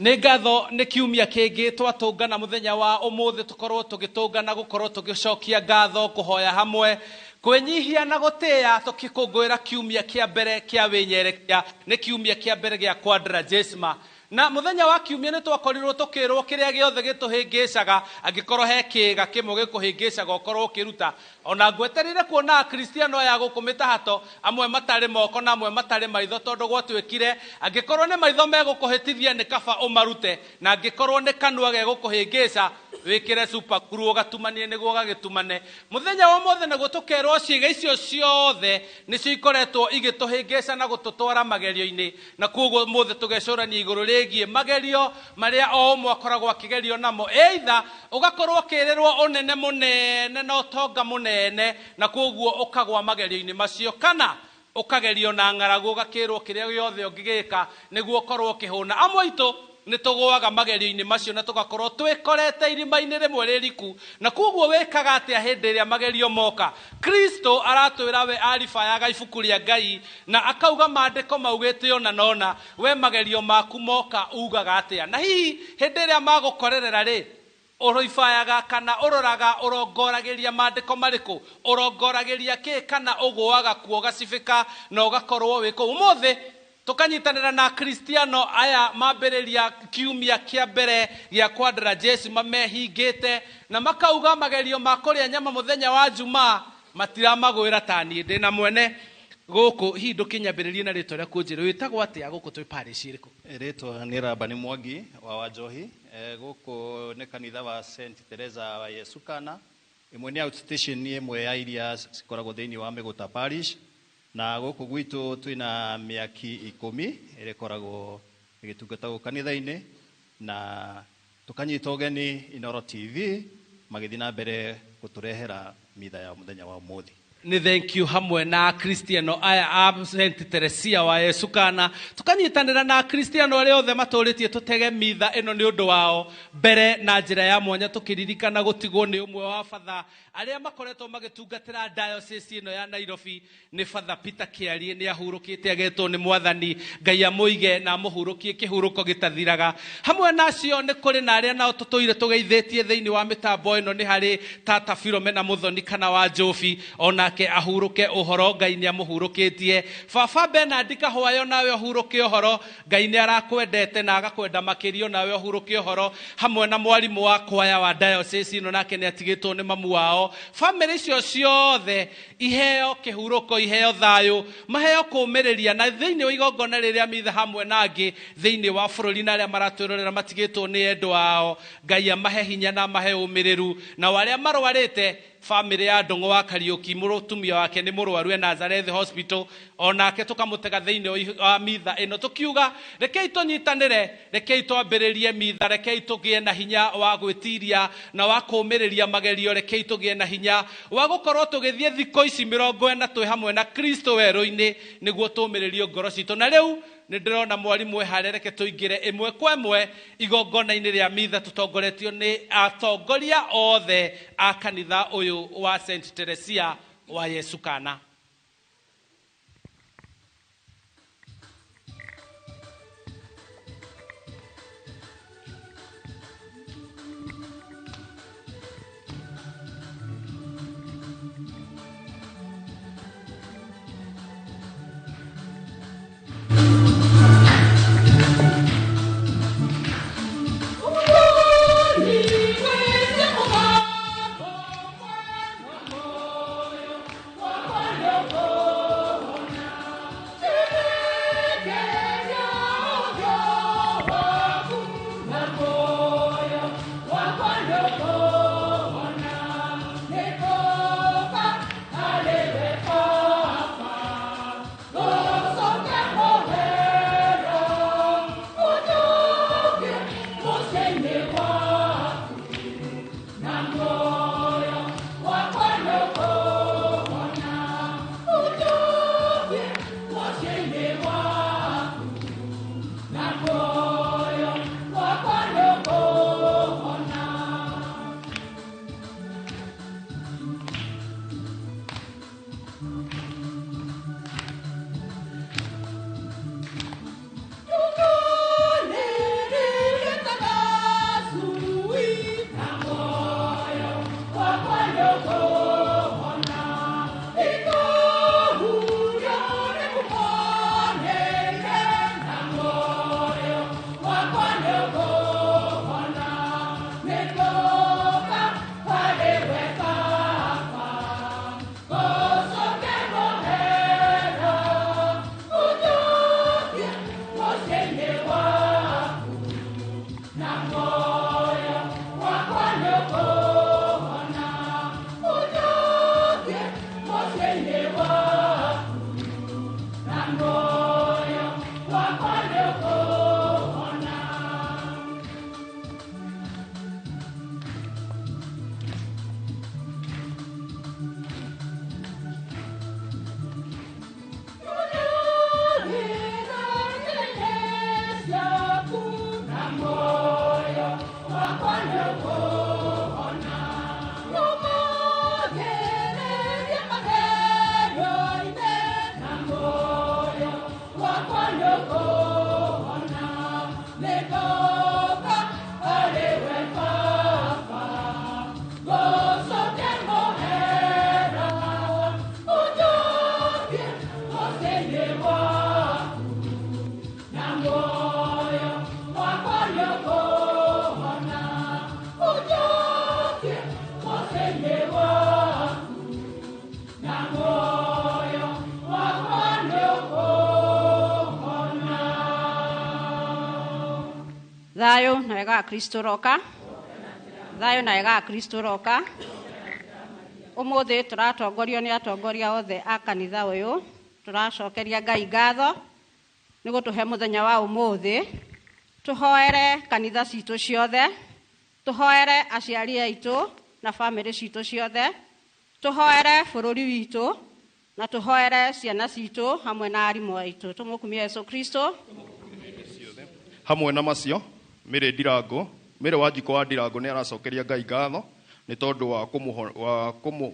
Nĩ ngatho nĩ kiumia kĩngĩ twatũngana mũthenya wa ũmũthĩ tũkorwo tũgĩtũngana gũkorwo tũgĩcokia ngatho kũhoya hamwe kwĩnyihia na gũtĩĩa tũkĩkũngũĩra kiumia kĩa mbere kĩa wĩnyerekia nĩ kiumia kĩa mbere gĩa Quadragesima. Na mũthenya wa kiumia nĩ twakorirwo tũkĩrwo kĩrĩa gĩothe gĩtũhĩngĩcaga angĩkorwo he kĩĩga kĩmwe gĩkũhĩngĩcaga ũkorwo ũkĩruta. Ona ngwetereire kuona akristiano aya gũkũ mĩtahato amwe matarĩ moko na amwe matarĩ maitho tondũ gwatuĩkire angĩkorwo nĩ maitho megũkũhĩtithia nĩ kaba ũmarute na angĩkorwo nĩ kanua gegũkũhĩngĩca wĩkĩre super glue ũgatumanie nĩguo gagĩtumane. Mũthenya wa ũmũthĩ nĩguo tũkerwo ciĩga icio ciothe nĩcio ikoretwo igĩtũhĩngĩca na gũtũtwara magerio-inĩ na koguo ũmũthĩ tũgecũrania igũrũ rĩgiĩ magerio marĩa o ũmwe akoragwo akĩgerio namo, either ũgakorwo ũkĩrĩrwo ũnene mũnene na ũtonga mũnene na koguo ũkagwa magerio-inĩ macio, kana ũkagerio na ng'aragu ũgakĩrwo kĩrĩa gĩothe ũngĩgĩka nĩguo ũkorwo ũkĩhũna. Amwe aitũ nĩ tũgũaga magerio-inĩ macio na tũgakorwo twĩkorete irima-inĩ rĩmwe rĩriku, na koguo wĩkaga atĩa hĩndĩ ĩrĩa magerio moka? Kristo aratwĩra we aribayaga ibuku rĩa Ngai na akauga maandĩko maugĩte ona nona we magerio maku moka ugaga atĩa, na hihi hĩndĩ ĩrĩa magũkorerera rĩ ũrĩbayaga kana ũroraga ũrongoragĩria maandĩko marĩkũ, ũrongoragĩria kĩ kana ũgũaga kuo ũgacibĩka na ũgakorwo wĩ kũu. Ũmũthĩ tũkanyitanĩra na Akristiano aya mambĩrĩria kiumia kĩa mbere gĩa Quadragesima mehingĩte na makauga magerio ma kũrĩa nyama mũthenya wa Jumaa matiramagwĩra ta niĩ ndĩ na mwene gũkũ. Hihi ndũkĩnyambĩrĩrie na rĩtwa rĩaku njĩre wĩtagwo atĩa gũkũ twĩ parish ĩrĩkũ? Rĩtwa nĩ Rabani Mwangi wa Wanjohi. Gũkũ nĩ kanitha wa St Teresa wa Yesu Kana, ĩmwe nĩ outstation ĩmwe ya iria cikoragwo thĩinĩ wa Mĩgũta Parish, na gũkũ gwitũ twĩna mĩaki 10 ĩrĩa ĩkoragwo ĩgĩtungata gũkũ kanitha-inĩ, na tũkanyita ũgeni Inooro TV magĩthiĩ na mbere gũtũrehera mitha ya mũthenya wa ũmũthĩ. Nĩ thank you hamwe na Akristiano aya a St Teresia wa Yesu Kana tũkanyitanĩra na Akristiano arĩa othe matũrĩtie tũtege mitha ĩno nĩ ũndũ wao mbere na njĩra ya mwanya tũkĩririkana gũtigwo nĩ ũmwe wa batha arĩa makoretwo magĩtungatĩra diocese ĩno ya Nairobi nĩ Father Peter Kĩarie. Nĩ ahurũkĩte agetwo nĩ Mwathani Ngai amũige na amũhurũkie kĩhurũko gĩtathiraga. Hamwe nacio nĩ kũrĩ na arĩa nao tũtũire tũgeithĩtie thĩinĩ wa mĩtambo ĩno, nĩ harĩ Tata Philomena Mũthoni kana wa Njobi, onake ahurũke ũhoro Ngai nĩ amũhurũkĩtie. Baba Bernard Kahwayo nawe ũhurũke ũhoro Ngai nĩ arakwendete na agakwenda makĩria, nawe ũhurũke ũhoro. Hamwe na mwarimũ wa kwaya wa diocese ĩno nake nĩ atigĩtwo nĩ mamu wao. Bamĩrĩ icio ciothe iheo kĩhurũko, iheo thayũ, maheo kũũmĩrĩria, na thĩinĩ wa igongona rĩrĩa mitha hamwe na angĩ thĩinĩ wa bũrũri na arĩa maratwĩrorera matigĩtwo nĩ endwa ao, Ngai amahe hinya na amahe ũmĩrĩru. Na arĩa marwarĩte, bamĩrĩ ya Ndũng'ũ wa Kariũki, mũtumia wake nĩ mũrwaru e Nazareth Hospital, onake tũkamũtega thĩinĩ wa mitha ĩno tũkiuga rekei tũnyitanĩre, rekei twambĩrĩrie mitha, rekei tũgĩe na hinya wa gwĩtiria na wa kũũmĩrĩria magerio, rekei tũgĩe na hinya wa gũkorwo tũgĩthiĩ thikũ ici 40 twĩ hamwe na Kristo werũ-inĩ nĩguo tũũmĩrĩrie ngoro citũ. Na rĩu nĩ ndĩrona mwarimũ eharĩa, reke tũingĩre ĩmwe kwa ĩmwe igongona-inĩ rĩa mitha tũtongoretio nĩ atongoria othe a kanitha ũyũ wa St Teresia wa Yesu Kana. Thayũ na wega wa Kristo roka. Thayũ na wega wa Kristo roka. Ũmũthĩ tũratongorio nĩ atongoria othe a kanitha ũyũ. Tũracokeria Ngai ngatho nĩ gũtũhe mũthenya wa ũmũthĩ. Tũhoere kanitha citũ ciothe, tũhoere aciari aitũ na bamĩrĩ citũ ciothe, tũhoere bũrũri witũ na tũhoere ciana citũ hamwe na arimũ aitũ. Tũmũkumie Yesu Kristo. Hamwe na macio Mĩrĩ Ndirango, Mĩrĩ wa Njiko wa Ndirango nĩ aracokeria Ngai ngatho nĩ tondũ wa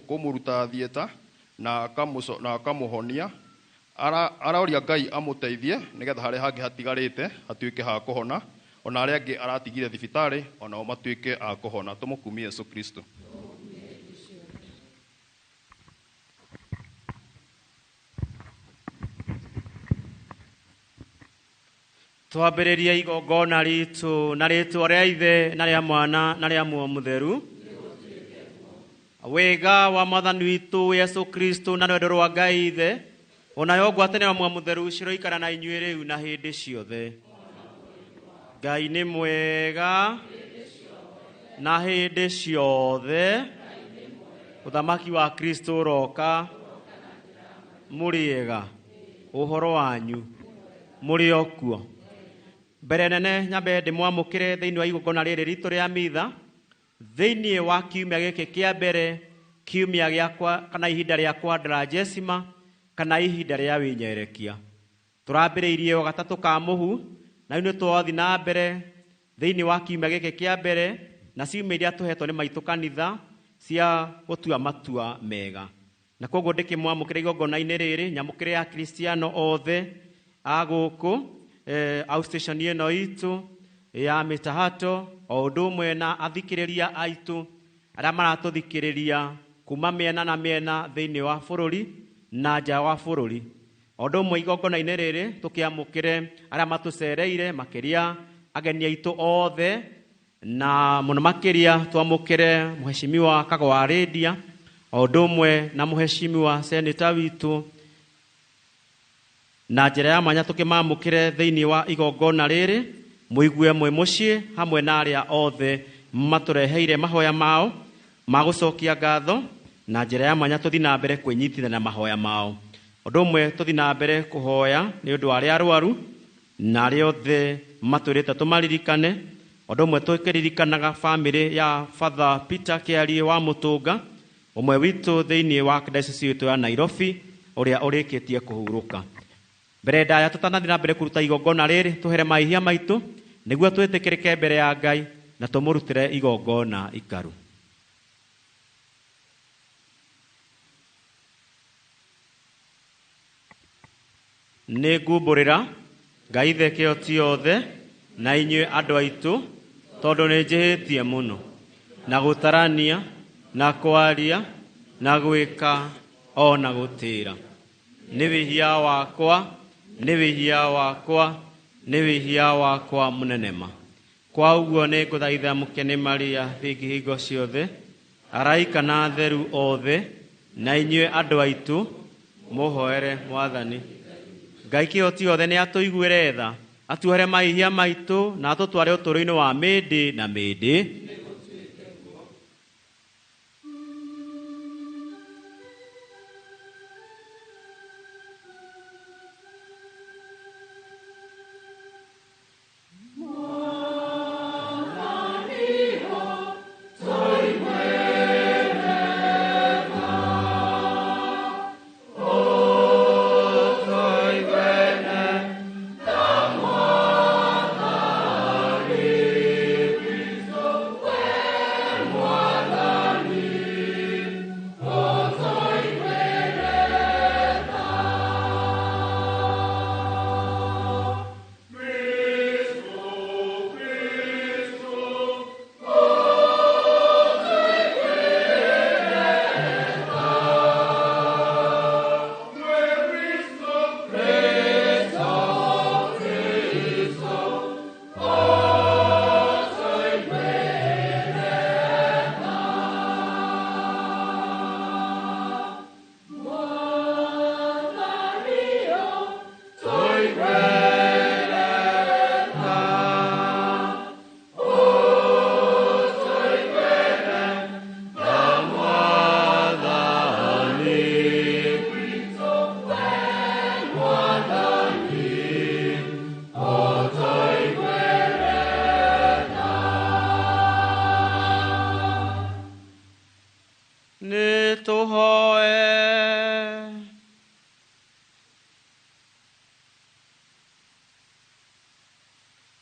kũmũruta thieta na akamũhonia. Aroria Ngai amũteithie nĩgetha harĩa hangĩ hatigarĩte hatuĩke ha kũhona, ona arĩa angĩ aratigire thibitarĩ onao matuĩke a kũhona. Tũmũkumie Yesu Kristo. Twambĩrĩrie igongona ritũ na rĩtwa rĩa Ithe na rĩa Mwana na rĩa Muoyo Mũtheru. Wega wa Mwathani witũ Yesu Kristo na rwendo rwa Ngai Ithe onayo ngwatanĩro ya Muoyo Mũtheru ciroikara na inyuĩ rĩu na hĩndĩ ciothe. Ngai nĩ mwega na hĩndĩ ciothe. Ũthamaki wa Kristo ũroka. Mũrĩega ũhoro wanyu mũrĩ o kuo. Mbere nene nyambe ndĩmwamũkĩre thĩinĩ wa igongona rĩrĩ ritũ rĩa mitha thĩinĩ wa kiumia gĩkĩ kĩa mbere, kiumia gĩakwa kana ihinda rĩa Quadragesima kana ihinda rĩa wĩnyerekia. Tũrambĩrĩirie o gatatũ ka mũhu na rĩu nĩ twathiĩ na mbere thĩinĩ wa kiumia gĩkĩ kĩa mbere na ciumia iria tũhetwo nĩ maitũ kanitha cia gũtua matua mega. Na koguo ndĩkĩmwamũkĩra igongona-inĩ rĩrĩ, nyamũkĩre Akristiano othe a gũkũ outstation ĩno itũ ya Mĩtahato, o ũndũ ũmwe na athikĩrĩria aitũ arĩa maratũthikĩrĩria kuma mĩena na mĩena thĩinĩ wa bũrũri na nja wa bũrũri. O ũndũ ũmwe igongona-inĩ rĩrĩ tũkĩamũkĩre arĩa matũcereire, makĩria ageni aitũ othe, na mũno makĩria twamũkĩre Mheshimiwa Kagwa Rĩndia, o ũndũ ũmwe na Mheshimiwa Seneta witũ, na njĩra ya mwanya tũkĩmamũkĩre thĩinĩ wa igongona rĩrĩ, mũigue mwĩ mũciĩ hamwe na arĩa othe matũreheire mahoya mao ma gũcokia ngatho, na njĩra ya mwanya tũthiĩ na mbere kwĩnyitithania na mahoya mao. Ũndũ ũmwe tũthiĩ na mbere kũhoya nĩ ũndũ wa arĩa arwaru na arĩa othe matwĩrĩte tũmaririkane. Ũndũ ũmwe tũkĩririkanaga bamĩrĩ ya Father Peter Kĩarie wa Mũtũnga, ũmwe witũ thĩinĩ wa diocese itũ ya Nairobi, ũrĩa ũrĩkĩtie kũhurũka. Mbere ndaya tũtanathiĩ na mbere kũruta igongona rĩrĩ, tũhere maihia maitũ nĩguo twĩtĩkĩrĩke mbere ya Ngai na tũmũrutĩre igongona ikaru. Nĩ ngumbũrĩra Ngai Ithe kĩhoti othe na inyuĩ andũ aitũ, tondũ nĩ njĩhĩtie mũno na gũtarania na kwaria na gwĩka o na gũtĩĩra. Nĩ wĩhia wakwa, nĩ wĩhia wakwa, nĩ wĩhia wakwa mũnene ma. Kwa ũguo nĩ ngũthaitha mũkene Maria thingi hingo ciothe, araika na atheru othe, na inyuĩ andũ aitũ mũhoere Mwathani. Ngai kĩhoti othe nĩ atũiguĩre tha, atuohere maihia maitũ na atũtware ũtũũro-inĩ wa mĩndĩ na mĩndĩ.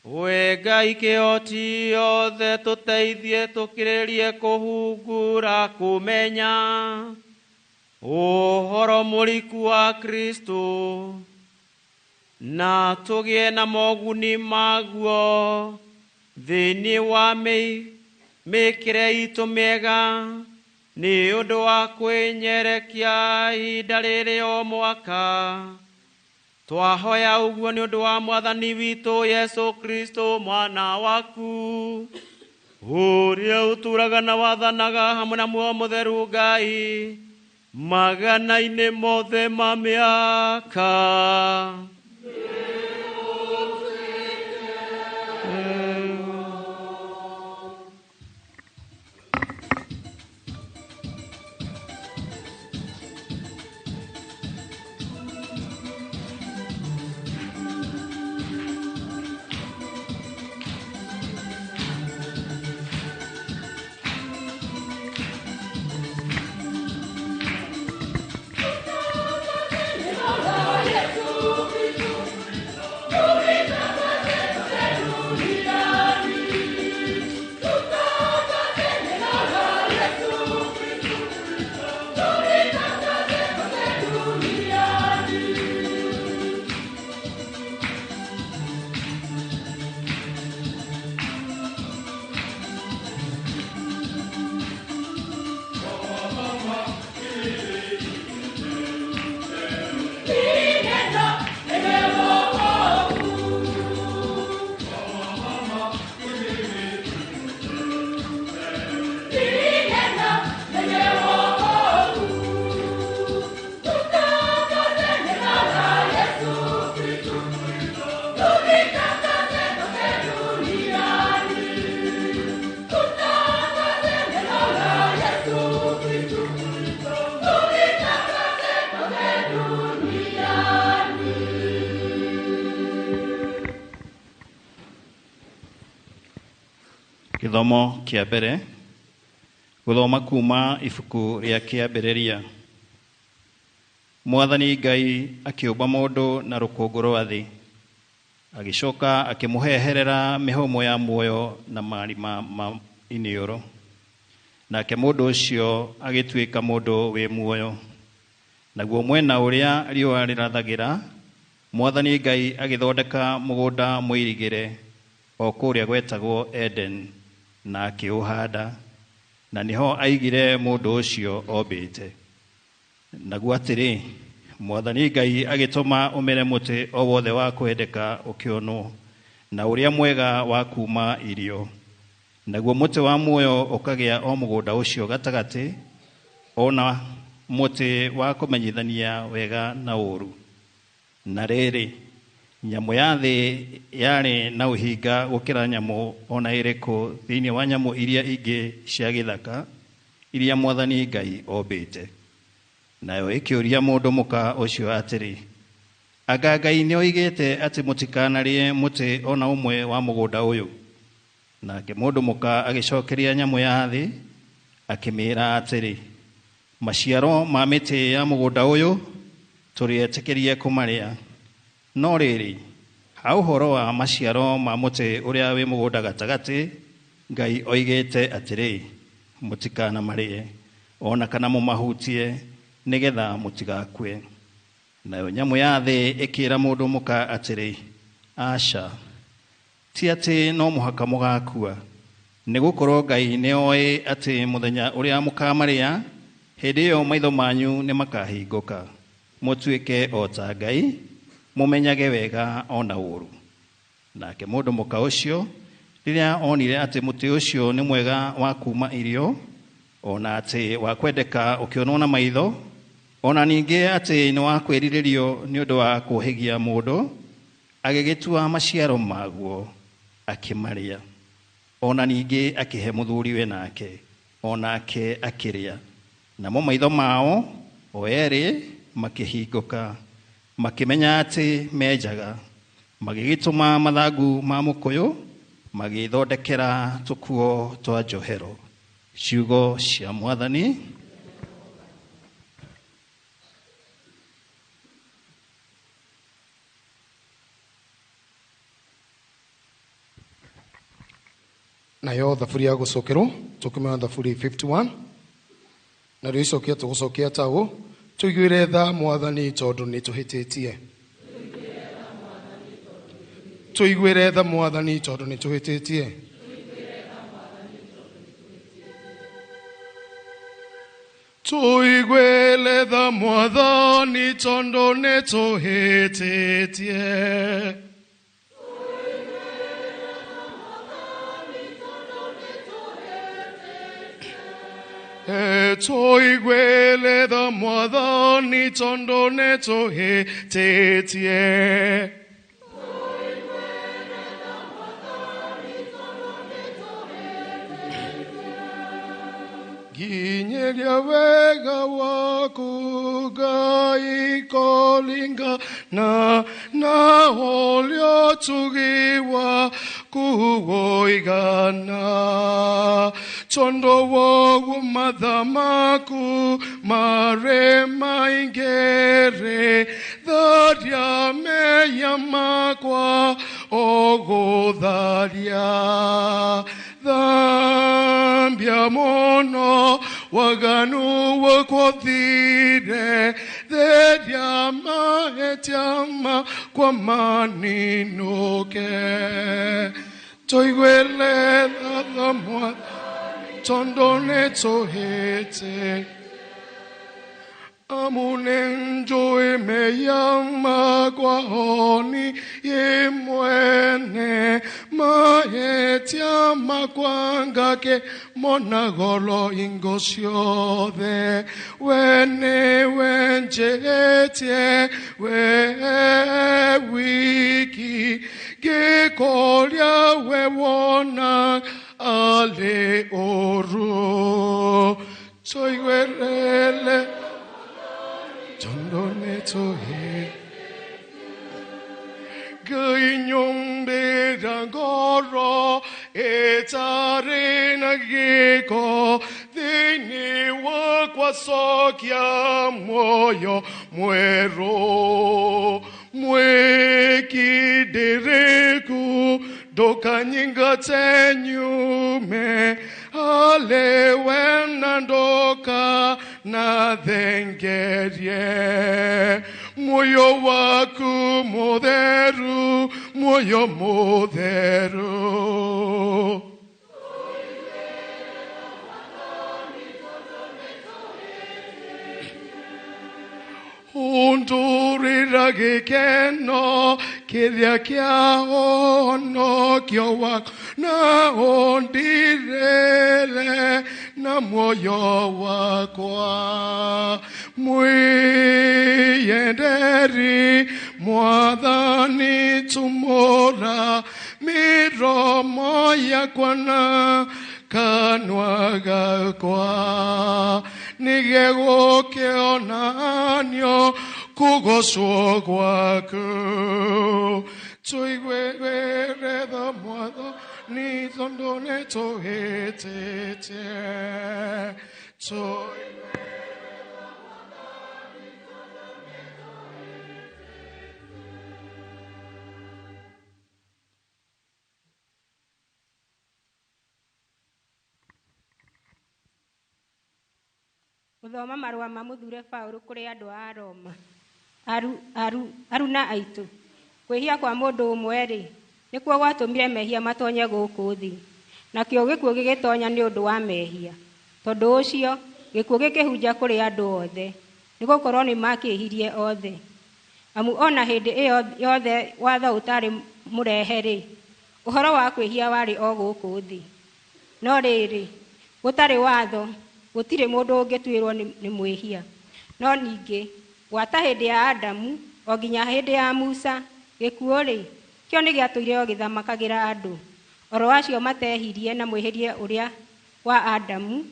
We Ngai kĩhoti othe tũteithie tũkĩrĩrie kũhungura kũmenya ũhoro mũriku wa Kristo na tũgĩe na moguni maguo thĩinĩ wa mĩĩkĩre itũ mĩega nĩ ũndũ wa kwĩnyerekia ihinda rĩrĩ o mwaka. Twahoya ũguo nĩ ũndũ wa Mwathani witũ Yesu Kristo mwana waku ũrĩa ũtũũraga na wathanaga hamwe na Muoyo Mũtheru Ngai magana-inĩ mothe ma mĩaka. Gĩthomo kĩa mbere, gũthoma kuma ibuku rĩa kĩambĩrĩria. Mwathani Ngai akĩũmba mũndũ na rũkũngũ rwa thĩ, agĩcoka akĩmũheherera mĩhũmũ ya muoyo na marima ma iniũrũ. Nake mũndũ ũcio agĩtuĩka mũndũ wĩ muoyo. Naguo mwena ũrĩa riũa rĩrathagĩra, Mwathani Ngai agĩthondeka mũgũnda mũirigĩre o kũrĩa gwetagwo Eden, na akĩũhanda, na nĩho aigire mũndũ ũcio ombĩte. Naguo atĩrĩ, Mwathani Ngai agĩtũma ũmere mũtĩ o wothe wa kwendeka ũkĩonwo, na ũrĩa mwega wa kuuma irio. Naguo mũtĩ wa muoyo ũkagĩa o mũgũnda ũcio gatagatĩ, ona mũtĩ wa kũmenyithania wega na ũũru. Na rĩrĩ, nyamũ ya thĩ yarĩ na ũhinga gũkĩra nyamũ ona ĩrĩkũ thĩinĩ wa nyamũ iria ingĩ cia gĩthaka iria Mwathani Ngai ombĩte. Nayo ĩkĩũria mũndũ mũka ũcio atĩrĩ, anga Ngai nĩoigĩte atĩ mũtikanarĩe mũtĩ ona ũmwe wa mũgũnda ũyũ? Nake mũndũ mũka agĩcokeria nyamũ ya thĩ akĩmĩĩra atĩrĩ, maciaro ma mĩtĩ ya mũgũnda ũyũ tũrĩetĩkĩrie kũmarĩa, no rĩrĩ, ha ũhoro wa maciaro ma mũtĩ ũrĩa wĩ mũgũnda gatagatĩ, Ngai oigĩte atĩrĩ, mũtikanamarĩe ona kana mũmahutie, nĩgetha mũtigakue. Nayo nyamũ ya thĩ ĩkĩĩra mũndũ mũka atĩrĩ, aca, ti atĩ no mũhaka mũgakua, nĩgũkorwo Ngai nĩoĩ atĩ mũthenya ũrĩa mũkamarĩa, hĩndĩ ĩyo maitho manyu nĩmakahingũka, mũtuĩke o ta Ngai, mũmenyage wega ona ũũru. Nake mũndũ mũka ũcio rĩrĩa onire atĩ mũtĩ ũcio nĩ mwega wa kuuma irio, ona atĩ wa kwendeka ũkĩonwo na maitho, ona ningĩ atĩ nĩ wa kwĩrirĩrio nĩ ũndũ wa kũhĩgia mũndũ, agĩgĩtua maciaro maguo akĩmarĩa. Ona ningĩ akĩhe mũthuriwe nake, onake akĩrĩa. Namo maitho mao o erĩ makĩhingũka, makĩmenya atĩ menjaga, magĩgĩtũma mathangu ma mũkũyũ, magĩthondekera tũkuo twa njohero. Ciugo cia Mwathani. Nayo thaburi ya gũcokerwo tũkĩmenya thaburi 51 narĩo icokia tũgũcokia ta ũũ: tũiguĩre tha Mwathani tondũ nĩ tũhĩtĩtie. Tũiguĩre tha Mwathani tondũ nĩ tũhĩtĩtie. Tũiguĩre tha Mwathani tondũ nĩ tũhĩtĩtie. Tũiguĩre tha Mwathani tondũ nĩ tũhĩtĩtie. Nginyeria wega waku Ngai kũringana na ũrĩa ũtugi waku ũigana. Tondũ woguo matha maku marĩ maingĩ-rĩ, tharia mehia makwa ũgũtharia. Thambia mũno waganu wakwa ũthire, theria mahĩtia makwa maninũke. Tũiguĩre tha Mwathani tondũ nĩ tũhĩtĩtie. Amu nĩ njũĩ mehia makwa o niĩ mwene, mahĩtia makwa ngakĩmona goro hingo ciothe. We nĩwe njĩhĩtie, we wiki, ngĩkũria we wona arĩ ũũru. Tũiguĩre tondũ nĩ tũhĩtĩtie. Ngai nyũmbĩra ngoro ĩtarĩ na gĩko, thĩinĩ wakwa cokia muoyo mwerũ. Mwĩkindĩrĩku ndũkanyingate nyume, harĩ we na ndũkanathengerie. Muoyo waku mũtheru, muoyo mũtheru. Ũndũrĩra gĩkeno kĩrĩa kĩa ũhonokio waku, na ũndirĩre na muoyo wakwa. Mwĩyenderi Mwathani tumũra mĩromo yakwa na kanua gakwa, nĩgegũkĩonanio kũgocwo gwaku. Tũiguĩre tha Mwathani tondũ nĩ tũhĩtĩtie. Gũthoma marũa ma mũthure Paũlũ kũrĩ andũ a Roma. Aruna aitũ, kwĩhia kwa mũndũ ũmwe-rĩ, nĩkuo gwatũmire mehia matonye gũkũ thĩ, nakĩo gĩkuũ gĩgĩtonya nĩ ũndũ wa mehia. Tondũ ũcio gĩkuũ gĩkĩhunja kũrĩ andũ othe, nĩgũkorwo nĩmakĩhirie othe. Amu ona hĩndĩ ĩyo yothe watho ũtarĩ mũrehe-rĩ, ũhoro wa kwĩhia warĩ o gũkũ thĩ. No rĩrĩ, gũtarĩ watho gũtirĩ mũndũ ũngĩtuĩrwo nĩ mwĩhia. No ningĩ gwata hĩndĩ ya Adamu o nginya hĩndĩ ya Musa, gĩkuũ-rĩ, kĩo nĩgĩatũire o gĩthamakagĩra andũ, oro acio matehirie na mwĩhĩrie ũrĩa wa Adamu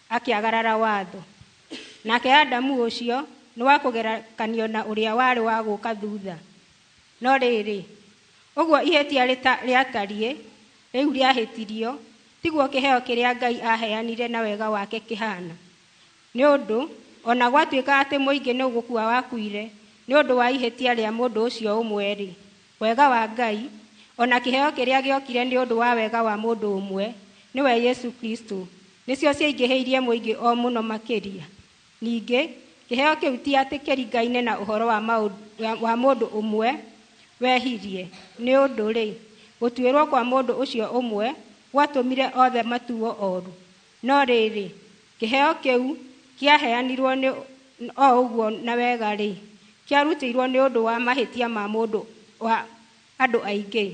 akĩagarara watho. Nake Adamu ũcio nĩ wa kũgerekanio na ũrĩa warĩ wa gũka thutha. No rĩrĩ, ũguo ihĩtia rĩatariĩ rĩu rĩahĩtirio, tiguo kĩheo kĩrĩa Ngai aheanire na wega wake kĩhana. Nĩ ũndũ ona gwatuĩka atĩ mũingĩ nĩ gũkua wakuire nĩ ũndũ wa ihĩtia rĩa mũndũ ũcio ũmwe-rĩ, wega wa Ngai ona kĩheo kĩrĩa gĩokire nĩ ũndũ wa wega wa mũndũ ũmwe nĩwe Yesu Kristo, nĩcio ciaingĩhĩirie mũingĩ o mũno makĩria. Ningĩ kĩheo kĩu ti atĩ kĩringaine na ũhoro wa mũndũ ũmwe wehirie, nĩ ũndũ-rĩ, gũtuĩrwo kwa mũndũ ũcio ũmwe gwatũmire othe matuo oru. No rĩrĩ, kĩheo kĩu kĩaheanirwo nĩ o ũguo na wega-rĩ, kĩarutĩirwo nĩ ũndũ wa mahĩtia ma mũndũ wa andũ aingĩ,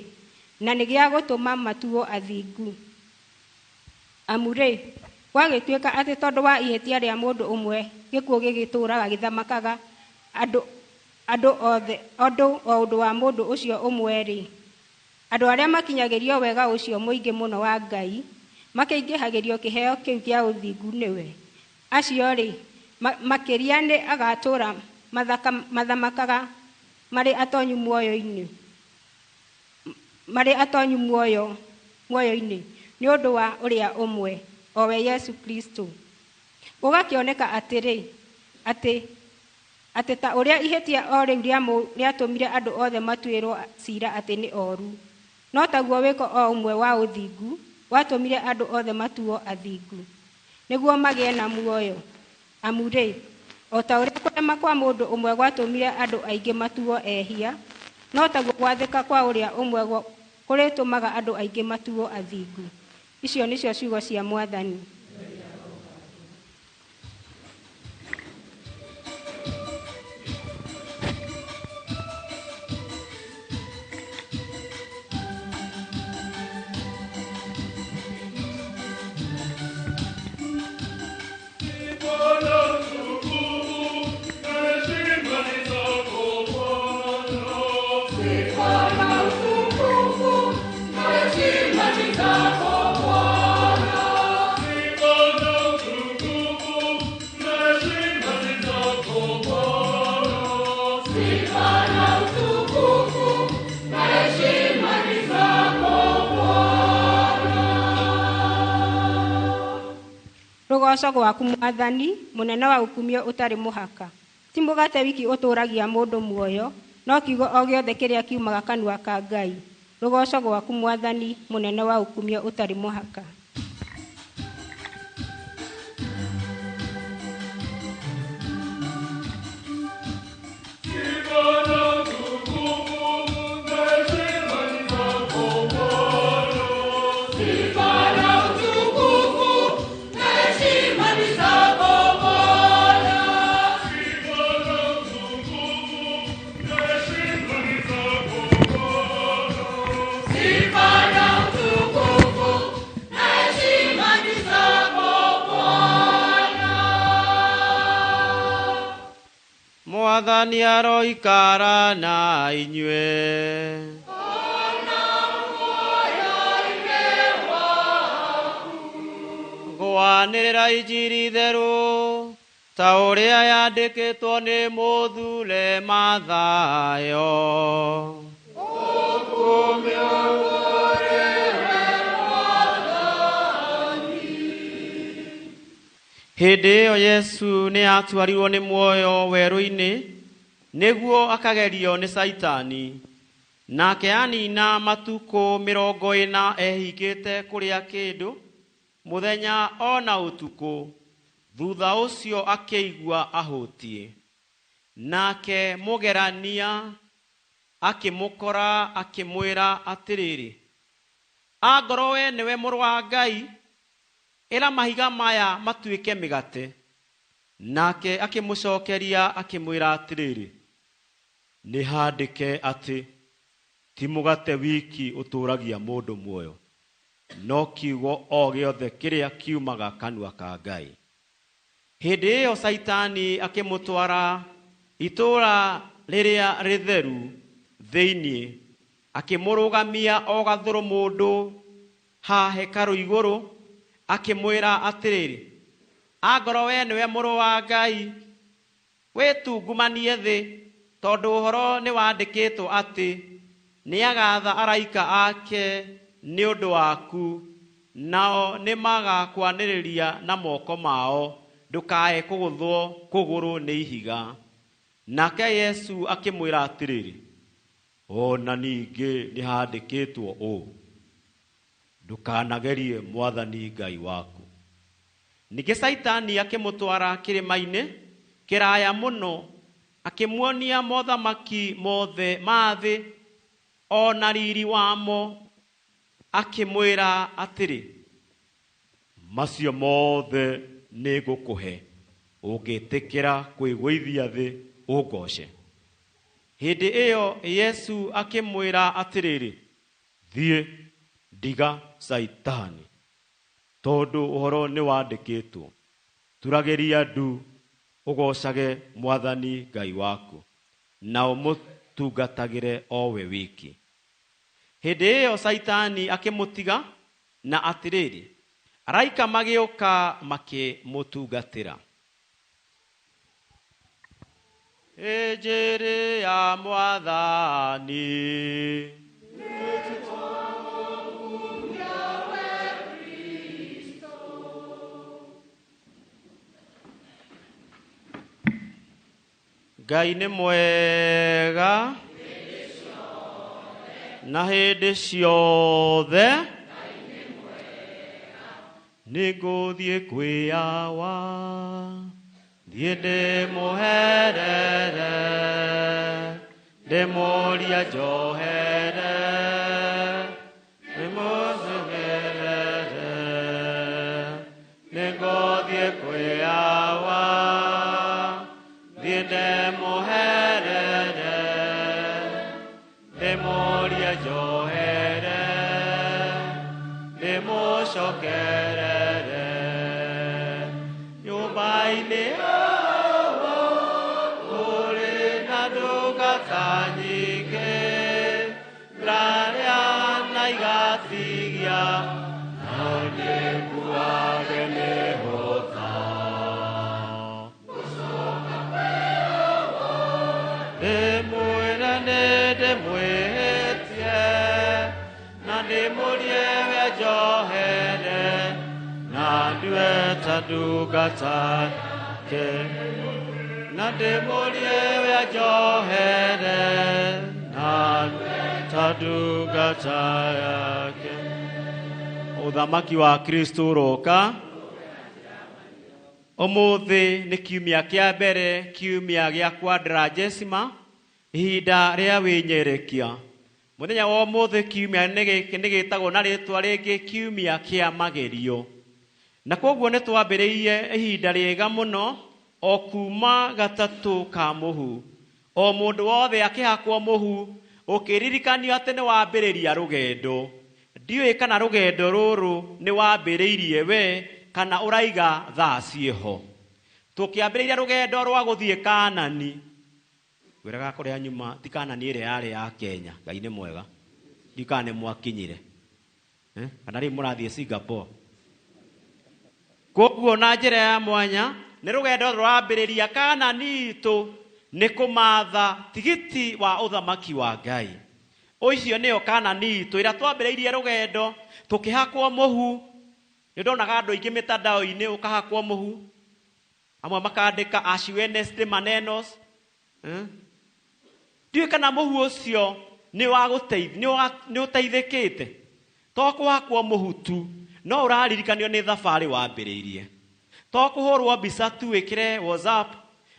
na nĩ gĩa gũtũma matuo athingu. Amu-rĩ, gwagĩtuĩka atĩ tondũ wa ihĩtia rĩa mũndũ ũmwe gĩkuũ gĩgĩtũũraga gĩthamakaga andũ othe andũ o ũndũ wa mũndũ ũcio ũmwe-rĩ, andũ arĩa makinyagĩrio wega ũcio mũingĩ mũno wa Ngai makĩingĩhagĩrio kĩheo kĩu kĩa ũthingu nĩwe. Acio-rĩ, makĩria nĩ agatũũra mathamakaga marĩ atonyu muoyo-inĩ, marĩ atonyu muoyo-inĩ nĩ ũndũ wa ũrĩa ũmwe, o we Yesu Kristo. Gũgakĩoneka atĩrĩ, atĩ ta ũrĩa ihĩtia o rĩu rĩatũmire andũ othe matuĩrwo ciira atĩ nĩ oru, no taguo wĩko o ũmwe wa ũthingu watũmire andũ othe matuo athingu, nĩguo magĩe na muoyo. Amu-rĩ, o ta ũrĩa kũrema kwa mũndũ ũmwe gwatũmire andũ aingĩ matuo ehia, no taguo gwathĩka kwa ũrĩa ũmwe kũrĩtũmaga andũ aingĩ matuo athingu. Icio nĩcio ciugo cia Mwathani. Rũgoco gwaku Mwathani, mũnene wa ũkumio ũtarĩ mũhaka. Ti mũgate wiki ũtũũragia mũndũ muoyo, no kiugo o gĩothe kĩrĩa kiumaga kanua ka Ngai. Rũgoco gwaku Mwathani, mũnene wa ũkumio ũtarĩ mũhaka. Mwathani aroikara na inyuĩ. Ngwanĩrĩra injiri theru ta ũrĩa yandĩkĩtwo nĩ mũthure Mathayo. Hĩndĩ ĩyo Yesu nĩ aatwarirwo nĩ muoyo werũ-inĩ nĩguo akagerio nĩ Caitani. Nake anina matukũ 40 ehingĩte kũrĩa kĩndũ mũthenya o na ũtukũ. Thutha ũcio akĩigua ahũtiĩ. Nake mũgerania akĩmũkora akĩmwĩra atĩrĩrĩ, angorwo we nĩwe mũrũ wa Ngai, ĩra mahiga maya matuĩke mĩgate. Nake akĩmũcokeria akĩmwĩra atĩrĩrĩ, nĩ handĩke atĩ ti mũgate wiki ũtũũragia mũndũ muoyo, no kiugo o gĩothe kĩrĩa kiumaga kanua ka Ngai. Hĩndĩ ĩyo Caitani akĩmũtwara itũũra rĩrĩa rĩtheru thĩinĩ, akĩmũrũgamia o gathũrũ mũndũ ha hekarũ igũrũ, akĩmwĩra atĩrĩrĩ, angorwo we nĩwe mũrũ wa Ngai, wĩtungumanie thĩ, tondũ ũhoro nĩ wandĩkĩtwo atĩ nĩagatha araika ake nĩ ũndũ waku, nao nĩmagakwanĩrĩria na moko mao, ndũkae kũgũthwo kũgũrũ nĩ ihiga. Nake Yesu akĩmwĩra atĩrĩrĩ, o na ningĩ nĩ handĩkĩtwo ũũ, Ndũkanagerie Mwathani Ngai waku. Ningĩ Caitani akĩmũtwara kĩrĩma-inĩ kĩraya mũno, akĩmuonia mothamaki mothe ma thĩ o na riri wamo, akĩmwĩra atĩrĩ, macio mothe nĩngũkũhe ũngĩtĩkĩra kwĩgũithia thĩ ũngooce. Hĩndĩ ĩyo Yesu akĩmwĩra atĩrĩrĩ, thiĩ, ndiga Caitani, tondũ ũhoro nĩwandĩkĩtwo, turagĩria ndu ũgoocage Mwathani Ngai waku, na ũmũtungatagĩre o we wiki. Hĩndĩ ĩyo Caitani akĩmũtiga, na atĩrĩrĩ, araika magĩũka makĩmũtungatĩra. Injiri ya Mwathani. Ngai nĩ mwega na hĩndĩ ciothe nĩngũthiĩ kwĩyawa, thiĩ ndĩmũherere, ndĩmũrie njohere, ndĩmũcokerere. Nĩngũthiĩ kwĩyawa, thiĩ ndĩmũherere, ndĩmũrie njohere, ndĩmũcokerere. Nyũmba-inĩ kũrĩ na ndungata nyingĩ, ndarĩa na igatigia, no nĩnguage nĩ hũta. Ndĩmwĩre nĩndĩmwĩhĩtie, na ndĩmũrie we njohere, na ndue ta ndungata yake, na ndĩmũrie we njohere, na ta ndungata yake. Ũthamaki wa Kristo ũroka. Ũmũthĩ nĩ kiumia kĩa mbere, kiumia gĩa Quadragesima, ihinda rĩa wĩnyerekia. Mũthenya wa ũmũthĩ kiumia nĩ gĩtagwo na rĩtwa rĩngĩ kiumia kĩa magerio. Na koguo nĩ twambĩrĩirie ihinda rĩega mũno o kuma gatatũ ka mũhu. O mũndũ wothe akĩhakwo mũhu, ũkĩririkanio atĩ nĩ wambĩrĩria rũgendo. Ndiũĩ kana rũgendo rũrũ nĩ wambĩrĩirie we kana ũraiga thaa ciĩho. Tũkĩambĩrĩria rũgendo rwa gũthiĩ Kanani. Ngwĩraga kũrĩa nyuma ti Kanani ĩrĩa yarĩ ya Kenya, Ngai nĩ mwega. Ndiũĩ kana nĩ mwakinyire. Kana rĩu mũrathiĩ Singapore. Koguo na njĩra ya mwanya nĩ rũgendo rũrambĩrĩria Kanani itũ nĩ kũmatha tigiti wa ũthamaki wa Ngai. Ũcio nĩyo Kanani itũ ĩrĩa twambĩrĩirie rũgendo tũkĩhakwo mũhu. Nĩ ndonaga andũ aingĩ mĩtandao-inĩ ũkahakwo mũhu, amwe makandĩka Ash Wednesday manenos. Ndiũĩ kana mũhu ũcio nĩ nĩ ũteithĩkĩte. To kũhakwo mũhu tu, no ũraririkanio nĩ thabarĩ wambĩrĩirie. To kũhũrwo mbica tu wĩkĩre WhatsApp,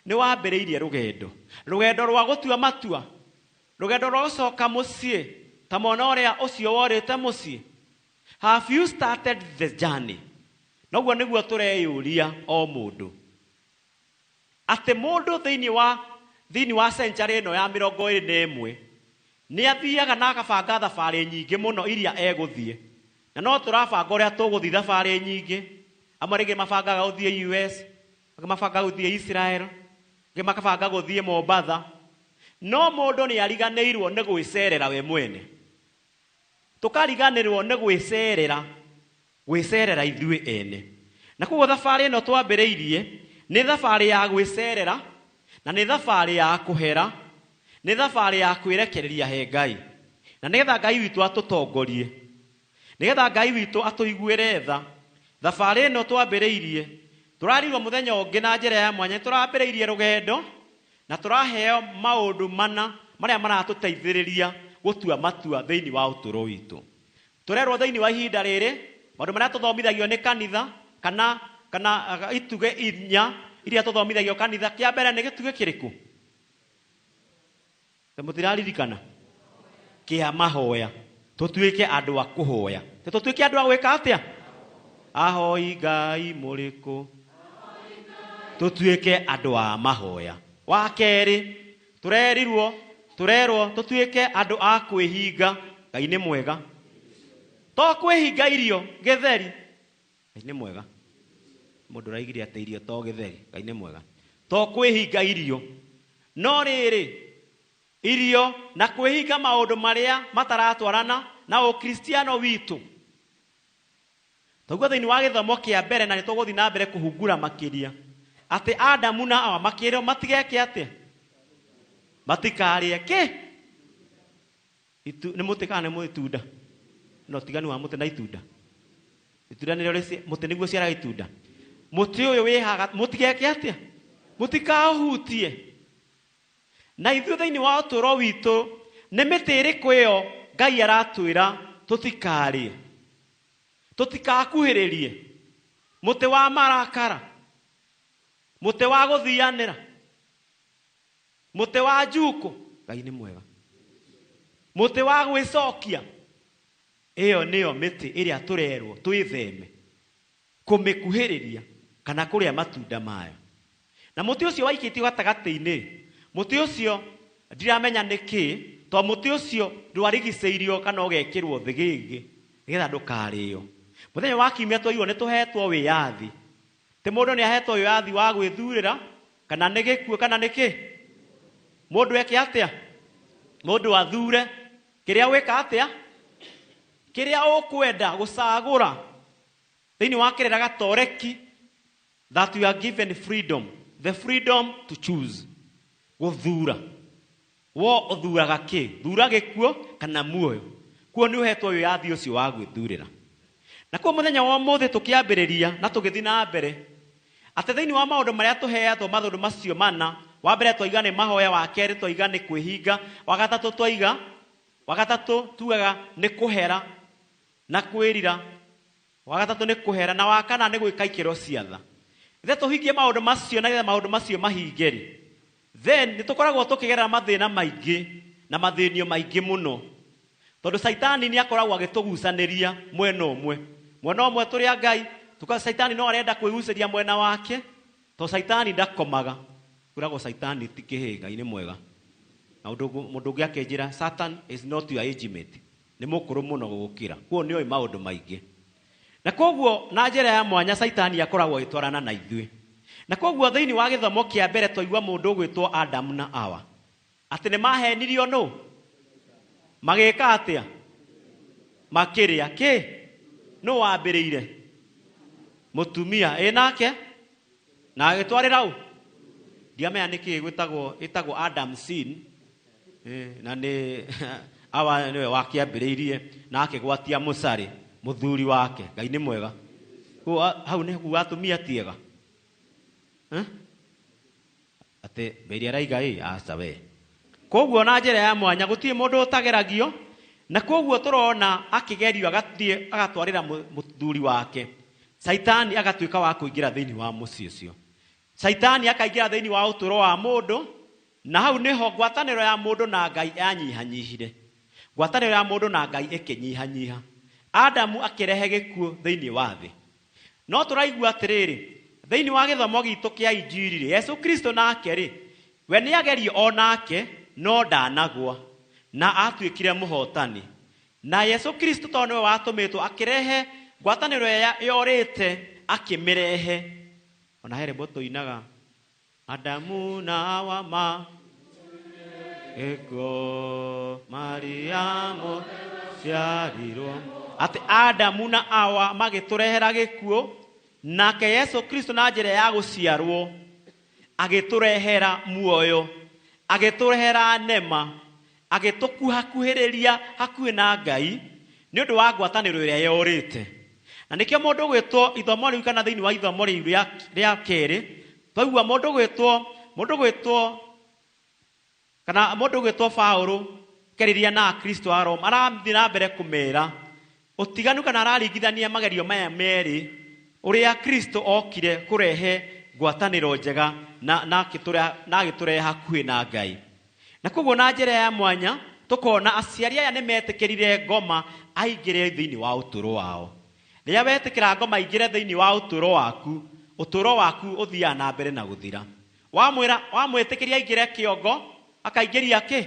nĩ wambĩrĩirie rũgendo. Rũgendo rwa gũtua matua, rũgendo rwa gũcoka mũciĩ, ta mwana ũrĩa ũcio worĩte mũciĩ. Have you started the journey? Noguo nĩguo tũreyũria o mũndũ. Atĩ mũndũ thĩinĩ wa century ĩno ya 21 nĩ athiaga na akabanga thabarĩ nyingĩ mũno iria egũthiĩ. Na no tũrabanga ũrĩa tũgũthiĩ thabarĩ nyingĩ. Amwe rĩngĩ mabangaga gũthiĩ US, angĩ mabangaga gũthiĩ Israel, angĩ makabanga gũthiĩ Mombatha. No mũndũ nĩ ariganĩirwo nĩ gwĩcerera we mwene. Tũkariganĩrwo nĩ gwĩcerera ithuĩ ene. Na koguo thabarĩ ĩno twambĩrĩirie nĩ thabarĩ ya gwĩcerera, na nĩ thabarĩ ya kũhera, nĩ thabarĩ ya kwĩrekereria he Ngai. Na nĩgetha Ngai witũ atũtongorie, nĩgetha Ngai witũ atũiguĩre tha, thabarĩ ĩno twambĩrĩirie tũrarirwo mũthenya ũngĩ na njĩra ya mwanya. Tũrambĩrĩirie rũgendo na tũraheo maũndũ mana marĩa maratũteithĩrĩria gũtua matua thĩinĩ wa ũtũũro witũ. Tũrerwo thĩinĩ wa ihinda rĩrĩ maũndũ marĩa tũthomithagio nĩ kanitha kana itugĩ inya iria tũthomithagio kanitha. Kĩa mbere nĩ gĩtugĩ kĩrĩkũ? Mũtiraririkana? Kĩa mahoya. Tũtuĩke andũ a kũhoya. Tũtuĩke andũ a gwĩka atĩa? Ahoi Ngai mũrĩkũ? Tũtuĩke andũ a mahoya. Wa kerĩ, tũrerwo tũtuĩke andũ a kwĩhinga. Ngai nĩ mwega. To kwĩhinga irio gĩtheri. Ngai nĩ mwega. Mũndũ ũraigire atĩ irio to gĩtheri. Ngai nĩ mwega. To kwĩhinga irio. No rĩrĩ, irio na kwĩhinga maũndũ marĩa mataratwarana na ũkristiano witũ. Toguo thĩinĩ wa gĩthomo kĩa mbere na nĩtũgũthiĩ na mbere kũhungura makĩria atĩ Adamu na Hawa makĩrwo matigeke atĩa? Matikarĩe kĩ? Nĩ mũtĩ kana nĩ itunda? No tiganu wa mũtĩ na itunda. Itunda nĩrĩo mũtĩ nĩguo ũciaraga itunda. Mũtĩ ũyũ wĩ haha mũtigeke atĩa? Mũtikaũhutie. Na ithuĩ thĩinĩ wa ũtũũro witũ nĩ mĩtĩ ĩrĩkũ ĩyo Ngai aratwĩra tũtikarĩe, tũtikakuhĩrĩrie? Mũtĩ wa marakara, mũtĩ wa gũthianĩra, mũtĩ wa njukũ. Ngai nĩ mwega. Mũtĩ wa gwĩcokia. Ĩyo nĩyo mĩtĩ ĩrĩa tũrerwo twĩtheme kũmĩkuhĩrĩria kana kũrĩa matunda mayo. Na mũtĩ ũcio waikĩtio gatagatĩ-inĩ, mũtĩ ũcio ndiramenya nĩ kĩ, to mũtĩ ũcio ndwarigicĩirio kana ũgekĩrwo thĩgĩngĩ nĩgetha ndũkarĩo. Mũthenya wa kiumia twairwo nĩ tũhetwo wĩyathi. Ti mũndũ nĩ ahetwo wĩyathi wa gwĩthurĩra kana nĩ gĩkuũ kana nĩ kĩ. Mũndũ eke atĩa? Mũndũ athure kĩrĩa wĩka atĩa? Kĩrĩa ũkwenda gũcagũra. Thĩinĩ wa kĩrĩra gatoreki that you are given freedom, the freedom to choose. Gũthura. Wo ũthuraga kĩ? Thura gĩkuũ kana muoyo. Kuo nĩ ũhetwo wĩyathi ũcio wa gwĩthurĩra. Na kuo mũthenya wa ũmũthĩ tũkĩambĩrĩria na tũgĩthiĩ na mbere atĩ thĩinĩ wa maũndũ marĩa tũheatwo maũndũ macio mana, wa mbere twaiga nĩ mahoya, wa kerĩ twaiga nĩ kwĩhinga, wa gatatũ twaiga, wa gatatũ tugaga nĩ kũhera na kwĩrira, wa gatatũ nĩ kũhera, na wa kana nĩ gwĩka ikĩro cia tha. Ithe tũhingie maũndũ macio na getha maũndũ macio mahinge rĩ, then nĩ tũkoragwo tũkĩgerera mathĩna maingĩ na mathĩnio maingĩ mũno, tondũ Caitani nĩ akoragwo agĩtũgucanĩria mwena ũmwe. Mwena ũmwe tũrĩ a Ngai, Caitani no arenda kwĩgucĩria mwena wake, to Caitani ndakomaga. Kwĩragwo Caitani ti kĩhĩĩ, Ngai nĩ mwega. Na mũndũ ũngĩ akĩnjĩra Satan is not your age mate, nĩ mũkũrũ mũno gũgũkĩra, kuo nĩ oĩ maũndũ maingĩ. Na koguo na njĩra ya mwanya Caitani akoragwo agĩtwarana na ithuĩ. Na koguo thĩinĩ wa gĩthomo kĩa mbere twaigua mũndũ ũgwĩtwo Adamu na Hawa atĩ nĩ mahenirio nũ? Magĩka atĩa? Makĩrĩa kĩ? Nũ wambĩrĩire? Mũtumia. Ĩ nake? Na agĩtwarĩra ũ? Ndiamenya nĩkĩ ĩtagwo Adam sin. Na nĩ Hawa nĩwe wakĩambĩrĩirie na akĩgwatia mũcarĩ mũthuri wake. Ngai nĩ mwega. Hau nĩ kuga atumia ti ega. Atĩ mbere araiga ĩ aca we. Koguo na njĩra ya mwanya gũtirĩ mũndũ ũtageragio, na koguo tũrona akĩgerio agathiĩ agatwarĩra mũthuri wake. Caitani agatuĩka wa kũingĩra thĩinĩ wa mũciĩ ũcio. Caitani akaingĩra thĩinĩ wa ũtũũro wa mũndũ, na hau nĩho ngwatanĩro ya mũndũ na Ngai yanyihanyihire. Ngwatanĩro ya mũndũ na Ngai ĩkĩnyihanyiha. Adamu akĩrehe gĩkuũ thĩinĩ wa thĩ. No tũraigua atĩrĩrĩ, thĩinĩ wa gĩthomo gitũ kĩa Injiri rĩ, Yesu Kristo nake rĩ, we nĩagerio o nake no ndanagwa, na atuĩkire mũhotani. Na Yesu Kristo tondũ nĩwe watũmĩtwo akĩrehe ngwatanĩro ĩrĩa yorĩte akĩmĩrehe. Ona he rwĩmbo tũinaga Adamu na Hawa ma gĩkuũ, Mariamu ciarirwo. Atĩ Adamu na Hawa magĩtũrehera gĩkuũ, nake Yesu Kristo na njĩra ya gũciarwo agĩtũrehera muoyo, agĩtũrehera nema, agĩtũkuhakuhĩrĩria hakuhĩ na Ngai nĩ ũndũ wa ngwatanĩro ĩrĩa yorĩte. Na nĩkĩo mũndũ gwĩtwo ithomo rĩu kana thĩinĩ wa ithomo rĩu rĩa kerĩ, twaigua mũndũ gwĩtwo kana mũndũ gwĩtwo Paũlũ kĩarĩria na Akristo a Roma, arathiĩ na mbere kũmera Ũtiganu kana araringithania magerio maya merĩ, ũrĩa Kristo okire kũrehe ngwatanĩro njega na agĩtũrehe hakuhĩ na Ngai. Na koguo na njĩra ya mwanya tũkona aciari aya nĩ metĩkĩrire ngoma aingĩre thĩinĩ wa ũtũũro wao. Rĩrĩa wetĩkĩra ngoma aingĩre thĩinĩ wa ũtũũro waku, ũtũũro waku ũthiaga na mbere na gũthira. Wamwĩra, wamwĩtĩkĩria aingĩre kĩongo, akaingĩria kĩ?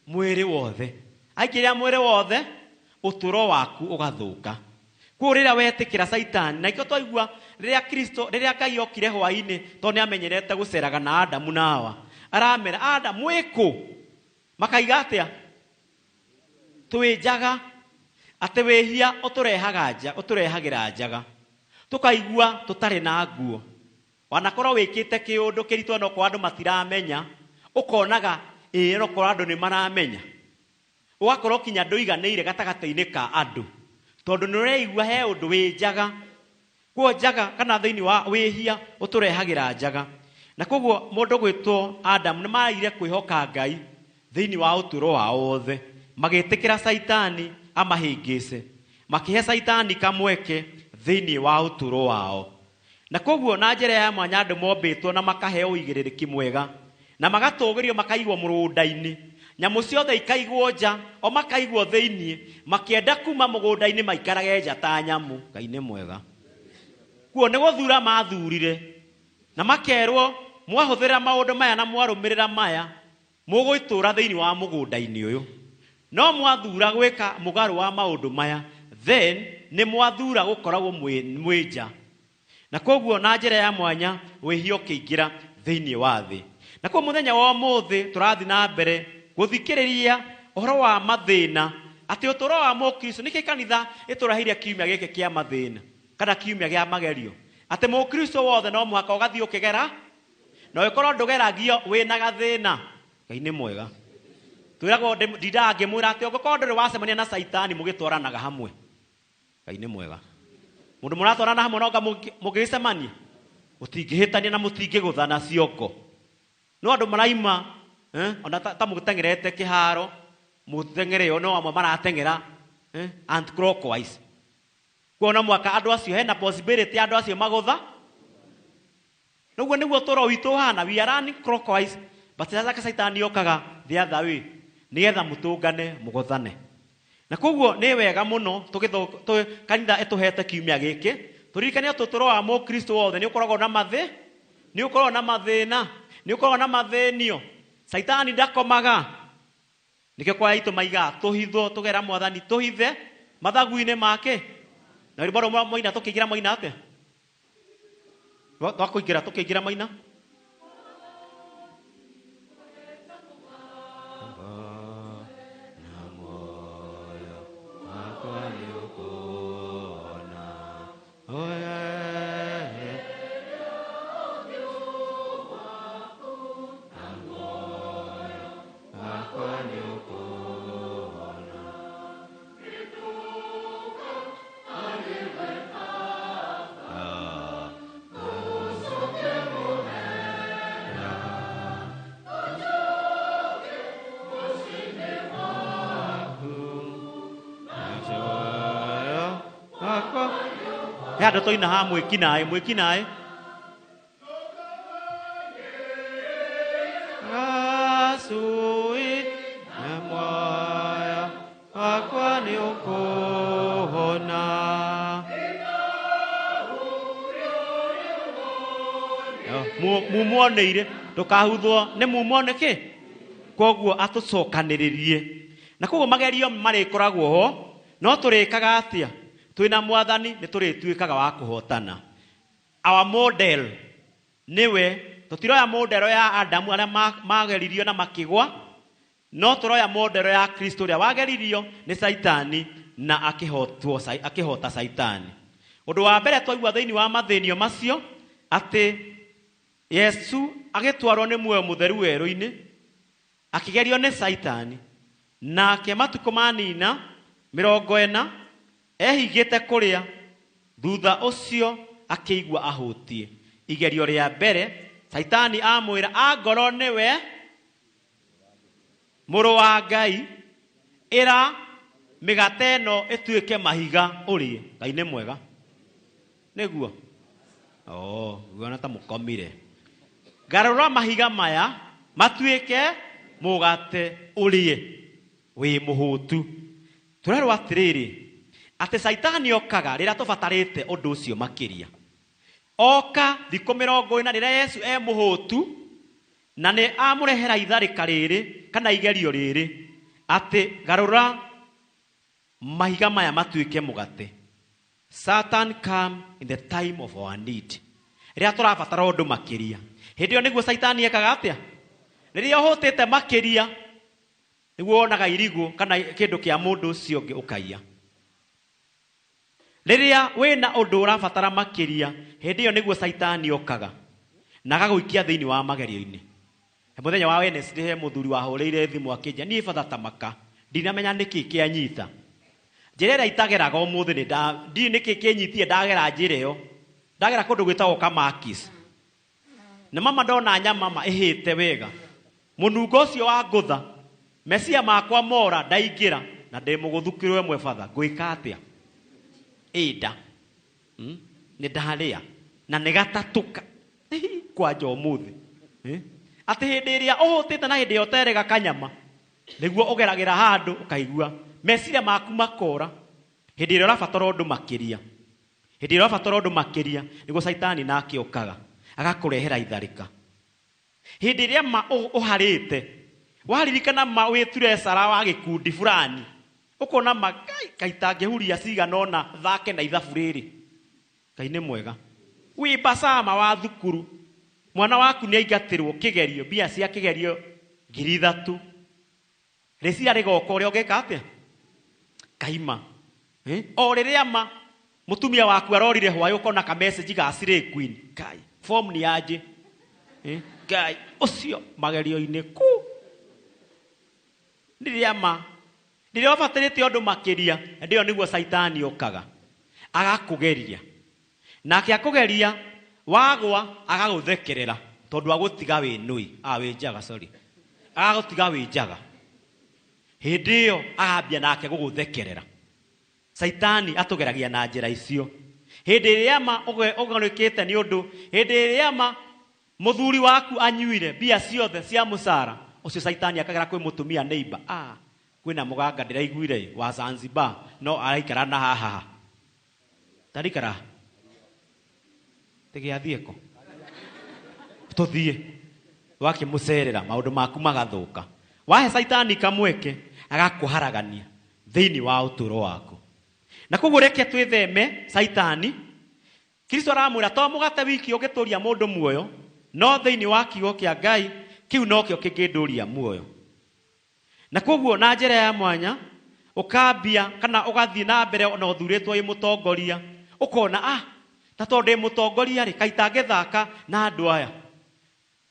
Mwĩrĩ wothe. Aingĩria mwĩrĩ wothe, ũtũũro waku ũgathũka. Koguo rĩrĩa wetĩkĩra Caitani, na ikĩo twaigua rĩrĩa Kristo, rĩrĩa Ngai okire hwaĩ-inĩ, tondũ nĩ amenyerete gũceraga na Adamu na Hawa, aramera, Adamu wĩ kũ? Makaiga atĩa? Twĩ njaga. Atĩ wĩhia ũtũrehaga nja, ũtũrehagĩra njaga. Tũkaigua tũtarĩ na nguo. Wanakorwo wĩkĩte kĩũndũ kĩritũ no kwa andũ matiramenya, ũkonaga ĩĩ no kwa andũ nĩ maramenya. Ũgakorwo kinya ndũiganĩire gatagatĩ-inĩ ka andũ, tondũ nĩ ũreigua he ũndũ wĩ njaga. Kuo njaga kana thĩinĩ wa wĩhia ũtũrehagĩra njaga. Na koguo mũndũ gwĩtwo Adamu nĩ maagire kwĩhoka Ngai thĩinĩ wa ũtũũro wao wothe, magĩtĩkĩra Caitani amahĩngĩce, makĩhe Caitani kamweke thĩinĩ wa ũtũũro wao. Na koguo na njĩra ya mwanya andũ mombĩtwo na makaheo ũigĩrĩrĩki mwega, na magatũgĩrio makaigwo mũgũnda-inĩ, nyamũ ciothe ikaigwo nja, o makaigwo thĩinĩ, makĩenda kuma mũgũnda-inĩ maikarage nja ta nyamũ. Ngai nĩ mwega. Kuo nĩ gũthura mathurire, na makerwo mwahũthĩra maũndũ maya na mwarũmĩrĩra maya, mũgũitũra thĩinĩ wa mũgũnda-inĩ ũyũ. No mwathura gwĩka mũgarũ wa maũndũ maya, then nĩ mwathura gũkoragwo mwĩ nja. Na koguo na njĩra ya mwanya wĩhia ũkĩingĩra thĩinĩ wa thĩ. Na koguo mũthenya wa ũmũthĩ tũrathiĩ na mbere gũthikĩrĩria ũhoro wa mathĩna, atĩ ũtũũro wa mũkristo, nĩkĩ kanitha ĩtũrahirie kiumia gĩkĩ kĩa mathĩna kana kiumia gĩa magerio, atĩ mũkristo wothe no mũhaka ũgathiĩ ũkĩgera, na ũgĩkorwo ndũgeragio wĩna gathĩna. Ngai nĩ mwega. Twĩragwo ndindaga ngĩmwĩra atĩ ũngĩkorwo ndũrĩ wacemania na Caitani mũgĩtwaranaga hamwe. Ngai nĩ mwega. Mũndũ mũratwarana hamwe no anga mũngĩgĩcemania, mũtingĩhĩtania na mũtingĩgũthana ciongo. No andũ maraima, ona ta mũteng'erete kĩharo, mũteng'ere o no amwe marateng'era, anti-clockwise. Kuona mwaka andũ acio hena possibility andũ acio magũtha. Noguo nĩguo ũtũũro witũ ũhana, we are running clockwise, but sasa Caitani okaga the other way, nĩgetha mũtũngane mũgũthane. Na koguo nĩ wega mũno kanitha ĩtũhete kiumia gĩkĩ, tũririkane atĩ ũtũũro wa mũkristo wothe nĩ ũkoragwo na mathĩ, nĩ ũkoragwo na mathĩna, nĩ ũkoragwo na mathĩnio. Caitani ndakomaga. Nĩkĩo kwa aitũ maigaga tũhithwo, tũgera mwathani tũhithe mathagu-inĩ make. Na rwĩmbo rũmwe moina tũkĩingĩra moina atĩa? Twakũingĩra tũkĩingĩra moina. He andũ twaina haha mwĩkinaĩ, mwĩkinaĩ. Gacui na muoyo wakwa nĩ ũkũhona. Mumuoneire, ndũkahuthwo nĩ mumo nĩkĩ? Koguo atũcokanĩrĩrie. Na koguo magerio marĩkoragwo ho, no tũrĩkaga atĩa? Twĩna mwathani nĩ tũrĩtuĩkaga wa kũhotana. Our model nĩwe, tũtiroya model ya Adamu arĩa mageririo na makĩgwa, no tũroya model ya Kristo ũrĩa wageririo nĩ Caitani na akĩhota Caitani. Ũndũ wa mbere twaigua thĩinĩ wa mathĩnio macio atĩ Yesu agĩtwarwo nĩ muoyo mũtheru werũ-inĩ, akĩgerio nĩ Caitani, nake matukũ manina 40 ehingĩte kũrĩa, thutha ũcio akĩigua ahũtiĩ. Igerio rĩa mbere Caitani amwĩra angorwo nĩwe mũrũ wa Ngai, ĩra Mĩgate ĩno ĩtuĩke mahiga ũrĩe. Ngai nĩ mwega. Nĩguo. Oh, guona ta mũkomire. Garũra mahiga maya matuĩke mũgate ũrĩe wĩ mũhũtu. Tũrerwo atĩrĩrĩ, atĩ Caitani okaga rĩrĩa tũbatarĩte ũndũ ũcio makĩria. Oka thikũ 40 rĩrĩa Yesu e mũhũtu na nĩ amũrehera itharĩka rĩrĩ kana igerio rĩrĩ atĩ garũra mahiga maya matuĩke mũgate. Satan come in the time of our need. Rĩrĩa tũrabatara ũndũ makĩria. Hĩndĩ ĩyo nĩguo Caitani ekaga atĩa? Rĩrĩa ũhũtĩte makĩria nĩguo wonaga irigũ kana kĩndũ kĩa mũndũ ũcio ũngĩ ũkaiya. Rĩrĩa wĩna ũndũ ũrabatara makĩria, hĩndĩ ĩyo nĩguo Caitani okaga na agagũikia thĩinĩ wa magerio-inĩ. Mũthenya wa Wednesday he mũthuri wahũrĩire thimũ akĩnjĩra, niĩ batha ta maka, ndinamenya nĩkĩ kĩanyita. Njĩra ĩrĩa itageraga ũmũthĩ nĩ ndiũĩ nĩkĩ kĩnyitie ndagera njĩra ĩyo. Ndagera kũndũ gwĩtagwo Kamakis. Na mama ndona nyama ma ĩhĩte wega. Mũnungo ũcio wa ngũtha, mecia makwa mora ndaingĩra na ndĩ mũgũthukĩrwo ĩmwe batha, ngwĩka atĩa? Ĩnda. Nĩ ndarĩa na nĩ gatatũka kwanja ũmũthĩ. Atĩ hĩndĩ ĩrĩa ũhũtĩte na hĩndĩ ĩrĩa ũterega kanyama nĩguo ũgeragĩra handũ ũkaigua meciria maku makora. Hĩndĩ ĩrĩa ũrabatara ũndũ makĩria, hĩndĩ ĩrĩa ũrabatara ũndũ makĩria nĩguo Caitani nake okaga agakũrehera itharĩka. Hĩndĩ ĩrĩa ma ũharĩte waririkana ma wĩture cara wa gĩkundi fulani ũkona ma Ngai kaitangĩhuria cigana ũna thake na ithabu rĩrĩ. Ngai nĩ mwega. Wĩ basama wa thukuru, mwana waku nĩ aingatĩrwo kĩgerio, mbia cia kĩgerio 3,000. Rĩciria rĩgoka ũrĩa ũngĩka atĩa? Kaima. O rĩrĩa ma mũtumia waku arorire hwaĩ ũkona ka message ga Slay Queen. Ngai, form nĩ yanjĩ. Ngai, ũcio magerio-inĩ ku. Rĩrĩa ma rĩrĩa ũbatarĩte ũndũ makĩria, hĩndĩ ĩyo nĩguo Caitani okaga agakũgeria. Nake akũgeria wagwa agagũthekerera tondũ agũtiga wĩ nũi, wĩ njaga, sorry. Agagũtiga wĩ njaga. Hĩndĩ ĩyo agambia nake gũgũthekerera. Caitani atũgeragia na njĩra icio. Hĩndĩ ĩrĩa ma ũgarũrũkĩte nĩ ũndũ, hĩndĩ ĩrĩa ma mũthuri waku anyuire mbia ciothe cia mũcara, ũcio Caitani akagera kwĩ mũtumia neighbor. Kwĩna mũganga ndĩraiguire wa Zanzibar no araikara na haha. Tarikara. Tĩgĩathiĩ kũ? Tũthiĩ. Wakĩmũcerera maũndũ maku magathũka. Wahe Caitani kamweke agakũharagania thĩinĩ wa ũtũũro waku. Na koguo reke twĩtheme Caitani. Kristo aramwĩra to mũgate wiki ũngĩtũria mũndũ muoyo, no thĩinĩ wa kiugo kĩa Ngai kĩu nokĩo kĩngĩndũria muoyo. Na koguo na njĩra ya mwanya ũkambia kana ũgathiĩ na mbere ona ũthurĩtwo wĩ mũtongoria, ũkona ta tondũ ndĩ mũtongoria rĩ, kaĩ itangĩthaka na andũ aya.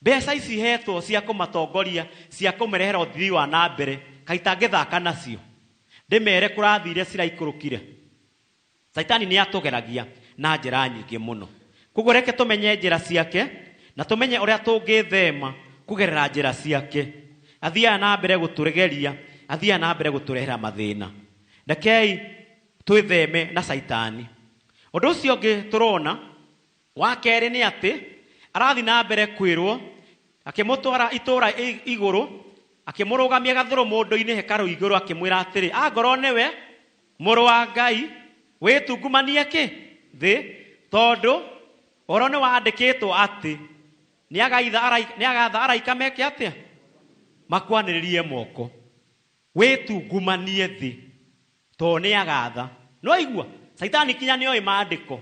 Mbeca ici hetwo cia kũmatongoria, cia kũmarehera ũthii wa na mbere, kaĩ itangĩthaka nacio. Ndĩmere kũrathire ciraikũrũkire. Caitani nĩ atũgeragia na njĩra nyingĩ mũno. Koguo reke tũmenye njĩra ciake na tũmenye ũrĩa tũngĩthema kũgerera njĩra ciake. Athiaga na mbere gũtũregeria, athiaga na mbere gũtũrehera mathĩna. Rekei twĩtheme na Caitani. Ũndũ ũcio ũngĩ tũrona wa kerĩ nĩ atĩ arathiĩ na mbere kwĩrwo, akĩmũtwara itũũra igũrũ, akĩmũrũgamia gathũrũ mũndũ-inĩ hekarũ igũrũ, akĩmwĩra atĩrĩ, angorwo nĩwe mũrũ wa Ngai, wĩtungumanie kĩ thĩ, tondũ ũhoro nĩ wandĩkĩtwo atĩ nĩ agatha araika meke atĩa? Makwanĩrĩrie moko. Wĩtungumanie thĩ, tondũ nĩ agatha. No aigua, Caitani kinya nĩ oĩ maandĩko.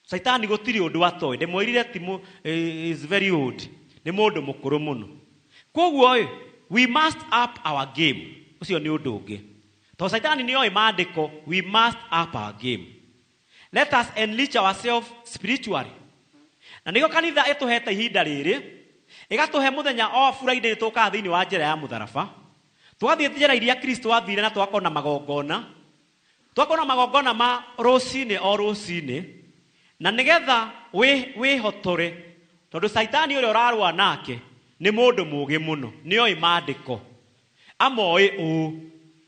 Caitani gũtirĩ ũndũ atoĩ. Ndĩmwĩrire ti is very old. Nĩ mũndũ mũkũrũ mũno. Koguo ĩ, we must up our game. Ũcio nĩ ũndũ ũngĩ. Tondũ Caitani nĩ oĩ maandĩko, we must up our game. Let us enrich ourselves spiritually. Na nĩguo kanitha ĩtũhete ihinda rĩrĩ, ĩgatũhe mũthenya o Friday tũkaga thĩinĩ wa njĩra ya mũtharaba. Tũgathiĩ njĩra iria Kristo athire na tũgakorwo na magongona. Tũgakorwo na magongona ma rũcinĩ o rũcinĩ, na nĩgetha wĩhotore, tondũ Caitani ũrĩa ũrarũa nake nĩ mũndũ mũũgĩ mũno, nĩ oĩ maandĩko, amoĩ ũũ.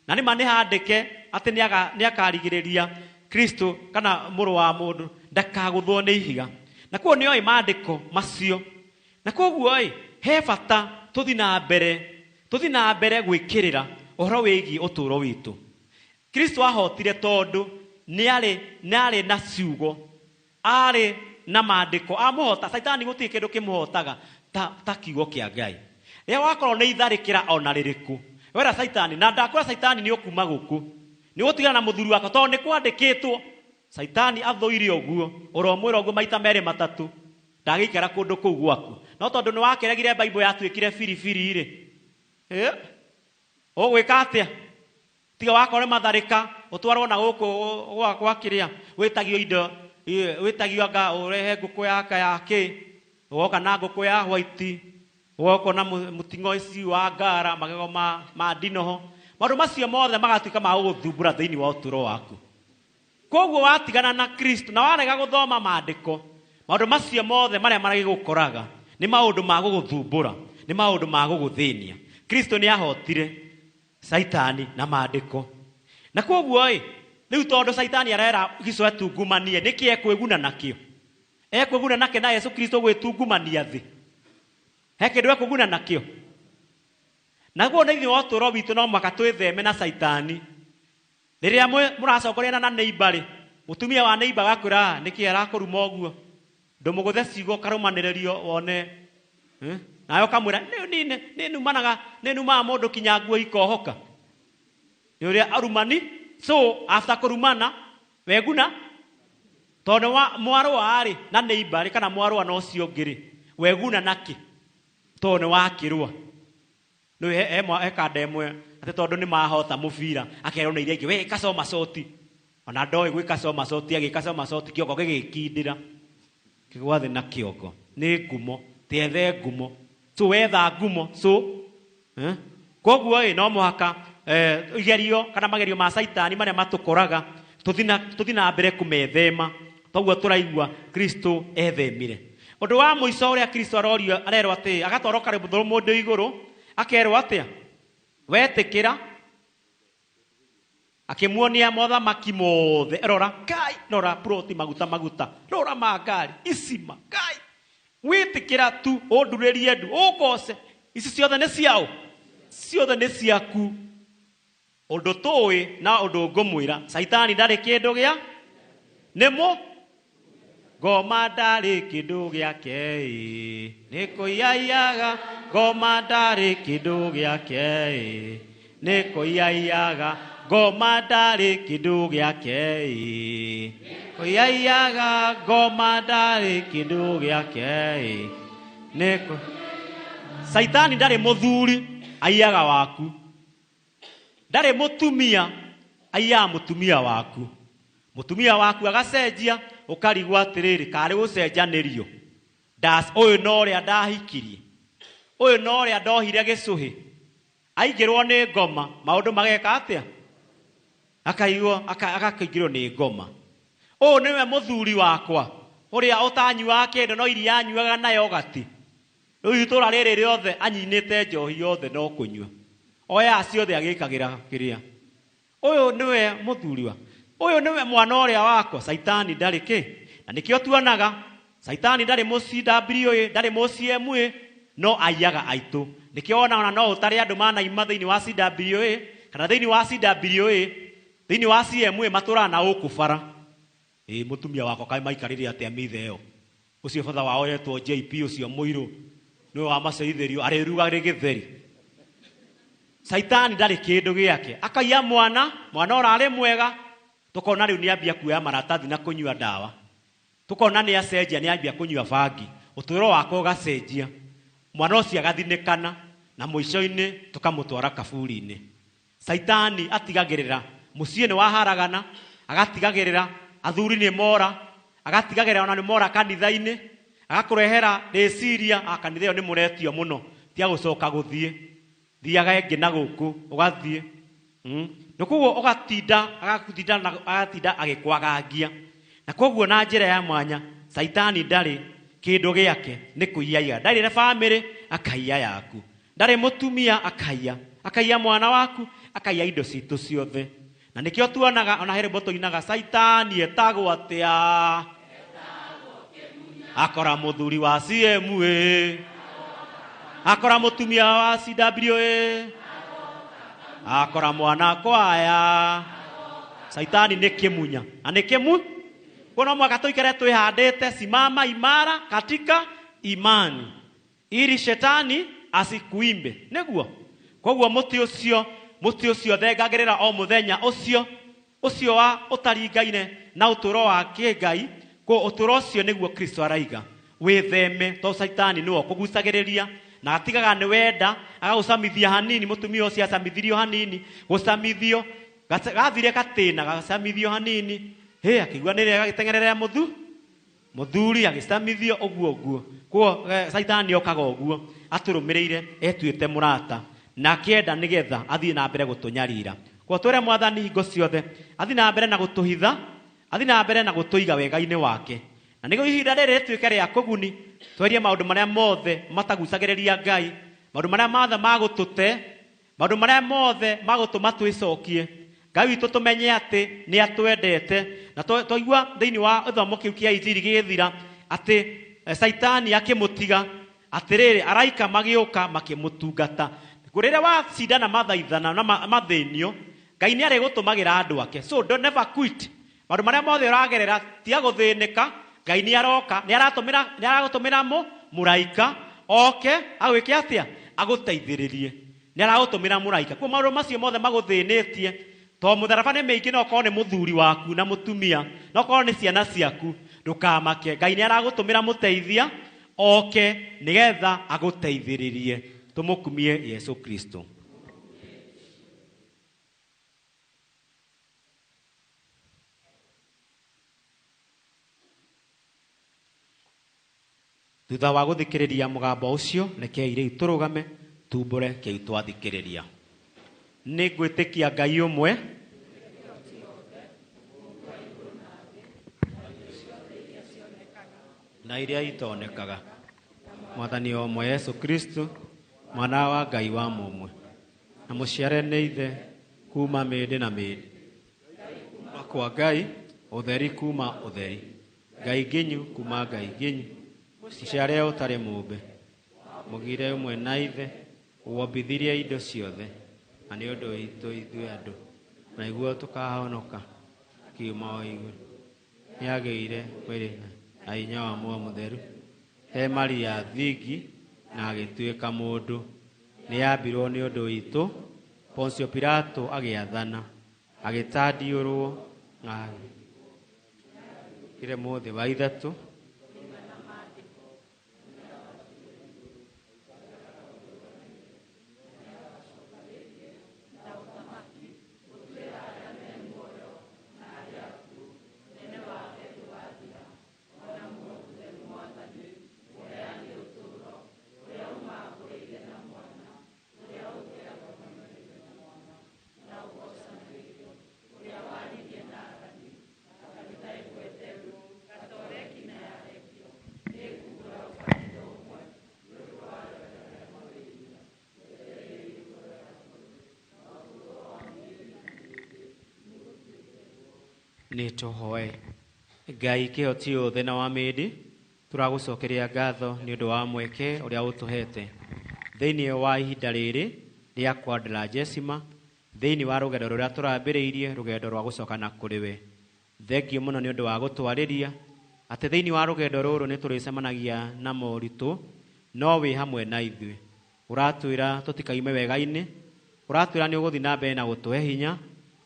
Na nĩ ma nĩ handĩke atĩ nĩ akarigĩrĩria Kristo kana mũrũ wa mũndũ ndakagũthwo nĩ ihiga. Na koguo nĩ oĩ maandĩko macio. Na koguo ĩ he bata tũthi na mbere gwĩkĩrĩra ũhoro wĩgiĩ ũtũũro witũ. Kristo ahotire tondũ nĩ arĩ na ciugo, arĩ na maandĩko amũhota. Caitani gũtirĩ kĩndũ kĩmũhotaga ta kiugo kĩa Ngai. Rĩrĩa wakorwo nĩ itharĩkĩra ona rĩrĩkũ, wera Caitani, na ndakwĩra Caitani nĩ ũkuma gũkũ, nĩ ũgũtigana na mũthuri wakwa tondũ nĩ kwandĩkĩtwo. Caitani athũire ũguo, ũromwĩra ũguo maita merĩ matatũ, ndagĩikara kũndũ kũu gwaku. No tondũ nĩ wakĩregire Bible yatuĩkire biribiri rĩ, ũgwĩka atĩa? Tiga wakorwo matharĩka ũtwarwo na gũkũ gwa kĩrĩa wĩtagio indo, wĩtagio anga ũrehe ngũkũ yaka ya kĩ, ũgoka na ngũkũ ya white, ũgoka na mũting'o ici wa ngara, magego ma ndinoho. Maũndũ macio mothe magatuĩka ma gũgũthumbũra thĩinĩ wa ũtũũro waku. Koguo watigana na Kristo na warega gũthoma maandĩko, maũndũ macio mothe marĩa maragĩgũkoraga nĩ maũndũ ma gũgũthumbũra, nĩ maũndũ ma gũgũthĩnia. Kristo nĩ ahotire Caitani na maandĩko. Na koguo ĩ rĩu tondũ Caitani arera Kristo etungumanie, nĩkĩ ekwĩguna nakĩo? Ekwĩguna nakĩ na Yesu Kristo gwĩtungumania thĩ? He kĩndũ ekwĩguna nakĩo? Naguo thĩinĩ wa ũtũũro witũ no mũhaka twĩtheme na Caitani. Rĩrĩa mũracokorera na neighbor rĩ, mũtumia wa neighbor agakwĩra nĩkĩ arakũruma ũguo, ndũmũgũthe ciugo karũmanĩrĩrio wone. Nawe ũkamwĩra nĩ numaga mũndũ kinya nguo ikohoka nĩ ũrĩa arumani. So after kũrumana weguna tondũ mwarũa rĩ na neighbor rĩ, kana mwarũa na ũcio ũngĩ rĩ, weguna nakĩ? Tondũ nĩ wakĩrũa. Rĩu he kanda ĩmwe atĩ tondũ nĩ mahota mũbira akerwo nĩ iria ingĩ, we ĩka coma coti. Ona ndoĩ gwĩka coma coti, agĩka coma coti kĩongo gĩgĩkindĩra kĩgwa thĩ na kĩongo. Nĩ ngumo, tethe ngumo. So wetha ngumo, so koguo ĩ no mũhaka igerio kana magerio ma Caitani marĩa matũkoraga tũthi na mbere kũmethema. Toguo tũraigua Kristo ethemire. Ũndũ wa mũico ũrĩa Kristo arorio, arerwo atĩ agatwarwo karũthũ mũndũ igũrũ, akerwo atĩa? Wetĩkĩra, akĩmuonia mothamaki mothe. Rora Ngai, rora ploti maguta maguta, rora mangari icima. Ngai, wĩtĩkĩra tu ũndurĩrie ndu ũngoce, ici ciothe nĩ ciao, ciothe nĩ ciaku. Ũndũ tũĩ na ũndũ ngũmwĩra, Caitani ndarĩ kĩndũ gĩa nĩ mũ ngoma ndarĩ kĩndũ gĩake ĩ, nĩ kũiyaiyaga. Ngoma ndarĩ kĩndũ gĩake ĩ, nĩ kũiyaiyaga. Ngoma ndarĩ kĩndũ gĩake ĩ, kũiyaiyaga. Ngoma ndarĩ kĩndũ gĩake ĩ, nĩ kũ Caitani ndarĩ mũthuri aiyaga waku, ndarĩ mũtumia aiyaga mũtumia waku. Mũtumia waku agacenjia, ũkarigwo atĩrĩrĩ, karĩ gũcenjanĩrio. Ũyũ no ũrĩa ndahikirie, ũyũ no ũrĩa ndohire gĩcũhĩ, aingĩrwo nĩ ngoma, maũndũ mageka atĩa? Akaigwo, agakĩingĩrwo nĩ ngoma. Ũyũ nĩwe mũthuri wakwa, ũrĩa ũtanyuaga kĩndũ no iria anyuaga na yogati. Rĩu itũũra rĩrĩ rĩothe anyinĩte njohi yothe no kũnyua. Oya ciothe agĩkagĩra kĩrĩa. Ũyũ nĩwe mũthuri wa, ũyũ nĩwe mwana ũrĩa wakwa. Caitani ndarĩ kĩ? Na nĩkĩo tuonaga Caitani ndarĩ mũ CWA, ndarĩ mũ CMA, no aiyaga aitũ. Nĩkĩo wonaga no ũtarĩ andũ manaima thĩinĩ wa CWA kana thĩinĩ wa CWA, thĩinĩ wa CMA matũraga na gũkũ bara. Ĩ mũtumia wakwa kaĩ maikarĩre atĩa mithe ĩyo? Ũcio batha wao etwo JP, ũcio mũirũ nĩwe wa maceithĩrio, arĩruga rĩ gĩtheri. Caitani ndarĩ kĩndũ gĩake, akaiya mwana, mwana ũrarĩ mwega, tũkona rĩu nĩambia kuoya maratathi na kũnyua ndawa, tũkona nĩacenjia, nĩambia kũnyua bangi, ũtũũro wake ũgacenjia, mwana ũcio agathinĩkana, na mũico-inĩ tũkamũtwara kaburi-inĩ. Caitani atigagĩrĩra mũciĩ nĩ waharagana, agatigagĩrĩra athuri nĩ mora, agatigagĩrĩra ona nĩ mora kanitha-inĩ, agakũrehera rĩciria, kanitha ĩyo nĩ mũretio mũno, tiga gũcoka gũthiĩ, thiaga ĩngĩ na gũkũ, ũgathiĩ. Na koguo ũgatinda, agatinda na, agatinda agĩkwagangia. Na koguo na njĩra ya mwanya, Caitani ndarĩ kĩndũ gĩake, nĩ kũiyaiya. Ndarĩ na bamĩrĩ, akaiya yaku. Ndarĩ mũtumia, akaiya. Akaiya mwana waku, Akaiya indo citũ ciothe. Na nĩkĩo tuonaga ona he rwĩmbo tũinaga Caitani etagwo atĩa? Akora mũthuri wa CMA, akora mũtumia wa CWA, akora mwana kwaya. Caitani nĩ kĩmunya. Na nĩ kĩmu? Kwa no mwaka tũikare twĩhandĩte, simama imara katika imani ili shetani asikuimbe. Nĩguo. Koguo mũtĩ ũcio thengagĩrĩra o mũthenya ũcio ũcio wa ũtaringaine na ũtũũro wa kĩngai, ko ũtũũro ũcio nĩguo Kristo araiga wĩtheme, to Caitani nĩwe ũkũgucagĩrĩria na atigaga nĩ wenda agagũcamithia hanini. Mũtumia ũcio acamithirio hanini, gũcamithio gathire gatĩna gacamithio hanini, hĩ akĩigua nĩ rĩega agĩteng'erera mũthuri agĩcamithio ũguo ũguo. Koguo Caitani okaga ũguo atũrũmĩrĩire etuĩte mũrata na akĩenda nĩgetha athiĩ na mbere gũtũnyarira. Koguo twĩre Mwathani hingo ciothe athiĩ na mbere na gũtũhitha, athiĩ na mbere na gũtũiga wega-inĩ wake, na nĩguo ihinda rĩrĩ rĩtuĩke rĩa kũguni, twerie maũndũ marĩa mothe matagucagĩrĩria Ngai, maũndũ marĩa mothe magũtũte, maũndũ marĩa mothe magũtũma twĩcokie. Ngai witũ tũmenye atĩ nĩ atwendete, na twaigua thĩinĩ wa gĩthomo kĩu kĩa Injiri gĩgĩthira atĩ Caitani akĩmũtiga, atĩrĩrĩ araika magĩũka makĩmũtungata. Rĩrĩa wacindana mathaithana na mathĩnio, Ngai nĩ arĩgũtũmagĩra andũ ake. So don't never quit. Maũndũ marĩa mothe ũragerera, tiga gũthĩnĩka, Ngai nĩ aroka, nĩ aratũmĩra, nĩ aragũtũmĩra mũraika oke agwĩke atĩa? Agũteithĩrĩrie. Nĩ aragũtũmĩra mũraika. Koguo maũndũ macio mothe magũthĩnĩtie, to mũtharaba nĩ mĩingĩ, no korwo nĩ mũthuri waku na mũtumia, no korwo nĩ ciana ciaku, ndũkamake. Ngai nĩ aragũtũmĩra mũteithia oke nĩgetha agũteithĩrĩrie. Tũmũkumie Yesu Kristo. Thutha wa gũthikĩrĩria mũgambo ũcio, rekei rĩu tũrũgame tumbũre kĩu twathikĩrĩria. Nĩ ngwĩtĩkia Ngai ũmwe, na iria itonekaga, Mwathani ũmwe Yesu Kristo, mwana wa Ngai wa mũmwe, na mũciare nĩ Ithe kuma mĩndĩ na mĩndĩ, kuma kwa Ngai ũtheri kuma ũtheri, Ngai nginyu kuma Ngai nginyu, mũciare ũtarĩ mũmbe, mũgire ũmwe na Ithe, wombithirie indo ciothe, na nĩ ũndũ witũ ithuĩ andũ, na nĩguo tũkahonoka kiuma o igũrũ. Nĩagĩire mwĩrĩ na hinya wa Muoyo Mũtheru, he Maria thingi na agĩtuĩka mũndũ. Nĩambirwo nĩ ũndũ witũ, Pontio Pilato agĩathana, agĩtandiũrwo na agĩkire mũthĩ wa ithatũ. Nĩ tũhoe. Ngai kĩhoti yothe na wa mĩndĩ, tũragũcokeria ngatho nĩ ũndũ wa mweke ũrĩa ũtũhete thĩinĩ wa ihinda rĩrĩ rĩa Quadragesima, thĩinĩ wa rũgendo rũrĩa tũrambĩrĩirie, rũgendo rwa gũcoka na kũrĩ we. Thengiũ mũno nĩ ũndũ wa gũtwarĩria atĩ thĩinĩ wa rũgendo rũrũ nĩ tũrĩcemanagia na moritũ, no wĩ hamwe na ithuĩ. Ũratwĩra tũtikaime wega-inĩ, ũratwĩra nĩ ũgũthiĩ na mbere na gũtũhe hinya,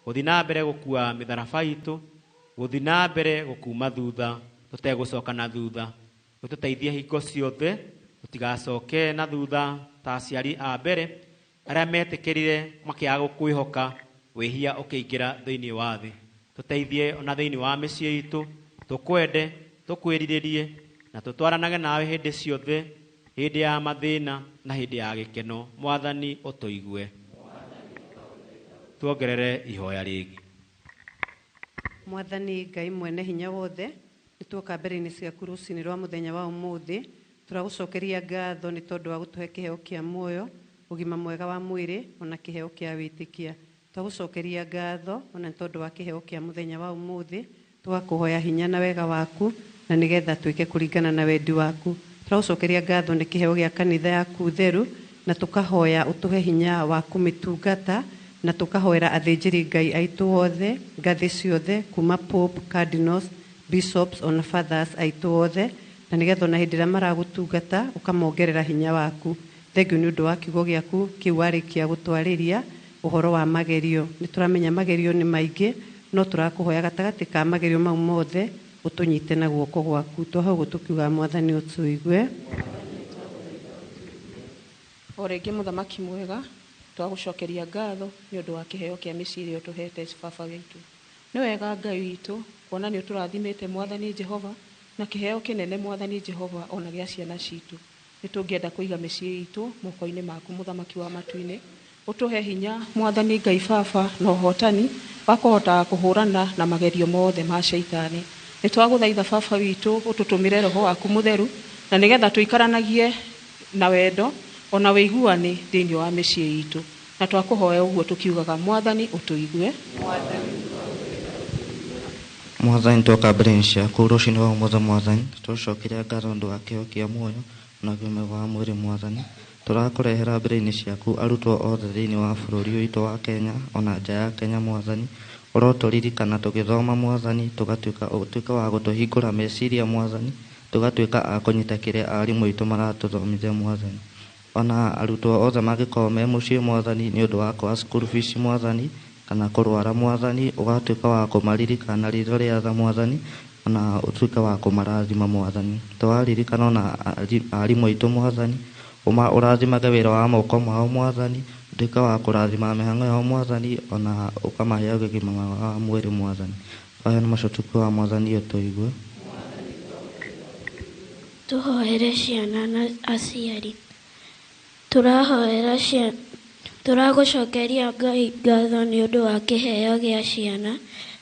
gũthiĩ na mbere gũkua mĩtharaba itũ, gũthiĩ na mbere gũkuma thutha, tũtegũcoka na thutha. Ũtũteithie hingo ciothe tũtigacoke na thutha ta aciari a mbere arĩa metĩkĩrire makĩaga gũkwĩhoka, wĩhia ũkĩingĩra thĩinĩ wa thĩ. Tũteithie ona thĩinĩ wa mĩciĩ itũ, tũkwende, tũkwĩrirĩrie na tũtwaranage nawe hĩndĩ ciothe, hĩndĩ ya mathĩna na hĩndĩ ya gĩkeno. Mwathani ũtũigue. Tuongerere ihoya rĩngĩ. Mwathani Ngai mwene hinya wothe, nĩtuoka mbere-inĩ ciaku rũcinĩ rwa mũthenya wa ũmũthĩ. Tũragũcokeria ngatho nĩ tondũ wa gũtũhe kĩheo kĩa muoyo, ũgima mwega wa mwĩrĩ, ona kĩheo kĩa wĩtĩkia. Twagũcokeria ngatho ona nĩ tondũ wa kĩheo kĩa mũthenya wa ũmũthĩ. Tũgakũhoya hinya na wega waku na nĩgetha twĩke kũringana na wendi waku. Tũragũcokeria ngatho nĩ kĩheo gĩa kanitha yaku theru na tũkahoya ũtũhe hinya wa kũmĩtungata na tũkahoera athĩnjĩri Ngai aitũ othe ngathĩ ciothe kuma Pope, Cardinals, Bishops ona Fathers aitũ othe na nĩgetha ona hĩndĩ ĩrĩa maragũtungata ũkamongerera hinya waku. Thengiũ nĩ ũndũ wa kiugo gĩaku kĩu warĩkia gũtwarĩria ũhoro wa magerio. Nĩ tũramenya magerio nĩ maingĩ no tũrakũhoya gatagatĩ ka magerio mau mothe ũtũnyite na guoko gwaku. Twaha ũguo tũkiuga Mwathani ũtũigue. O rĩngĩ mũthamaki mwega, twagũcokeria ngatho nĩ ũndũ wa kĩheo kĩa mĩciĩ ĩrĩa ũtũhete baba witũ. Nĩ wega Ngai witũ kuona nĩ ũtũrathimĩte Mwathani Jehova na kĩheo kĩnene Mwathani Jehova ona gĩa ciana citũ. Nĩ tũngĩenda kũiga mĩciĩ itũ moko-inĩ maku mũthamaki wa matu-inĩ. Ũtũhe hinya Mwathani Ngai baba na ũhotani wa kũhota kũhũrana na magerio mothe ma caitani. Nĩ twagũthaitha baba witũ ũtũtũmĩre roho waku mũtheru na nĩgetha tũikaranagie na wendo ona wĩiguani thĩinĩ wa mĩciĩ itũ. Na twakũhoya ũguo tũkiugaga Mwathani ũtũigue. Mwathani twoka mbere ciaku rũcinĩ rwa ũmũthĩ Mwathani tũcokeria ngatho ũndũ wa kĩheo kĩa muoyo na ũgima wa mwĩrĩ Mwathani. Tũrakũrehera mbere-inĩ ciaku arutwo othe thĩinĩ wa bũrũri witũ wa Kenya ona nja ya Kenya Mwathani. Ũrotũririkana tũgĩthoma Mwathani, tũgatuĩka ũtuĩke wa gũtũhingũra meciria Mwathani, tũgatuĩka a kũnyita kĩrĩa arimũ aitũ maratũthomithia Mwathani. Ona arutwo othe mangĩkorwo me mũciĩ Mwathani nĩ ũndũ wa kwaga school fees Mwathani kana kũrwara Mwathani, ũgatuĩka wa kũmaririkana ritho rĩa tha Mwathani ona ũtuĩke wa kũmarathima Mwathani. Tũraririkana ona arimũ aitũ Mwathani, ũrathimage wĩra wa moko mao Mwathani, ũtuĩke wa kũrathima mĩhang'o yao Mwathani ona ũkamahe ũgima wa mwĩrĩ Mwathani. Haya nĩ macio tukiuga Mwathani ũtũigue. Tũhoere ciana na aciari. Tũrahoera ciana, tũragũcokeria Ngai ngatho nĩ ũndũ wa kĩheo gĩa ciana.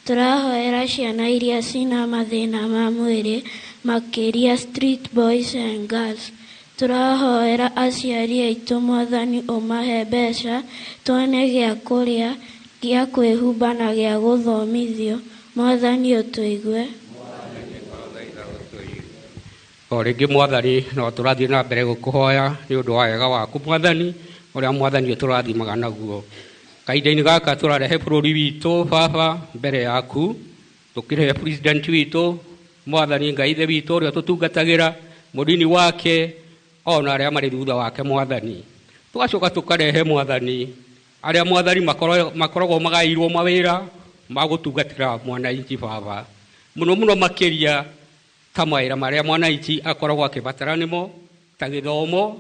Tũrahoera ciana iria cina mathĩna ma mwĩrĩ makĩria street boys and girls. Tũrahoera aciari aitũ Mwathani ũmahe mbeca tuone gĩa kũrĩa, gĩa kwĩhumba na gĩa gũthomithio. Mwathani ũtũigue. O rĩngĩ Mwathani no tũrathiĩ na mbere gũkũhoya nĩ ũndũ wa wega waku Mwathani ũrĩa Mwathani ũtũrathimaga naguo. Kahinda-inĩ gaka tũrarehe bũrũri witũ baba mbere yaku, tũkĩrehe president witũ Mwathani Ngai ithe witũ ũrĩa tũtungatagĩra mũnini wake ona arĩa marĩ thutha wake Mwathani. Tũgacoka tũkarehe Mwathani arĩa Mwathani makoragwo magaĩirwo mawĩra ma gũtungatĩra mwananchi baba, mũno mũno makĩria ta mawĩra marĩa mwananchi akoragwo akĩbatara nĩmo ta gĩthomo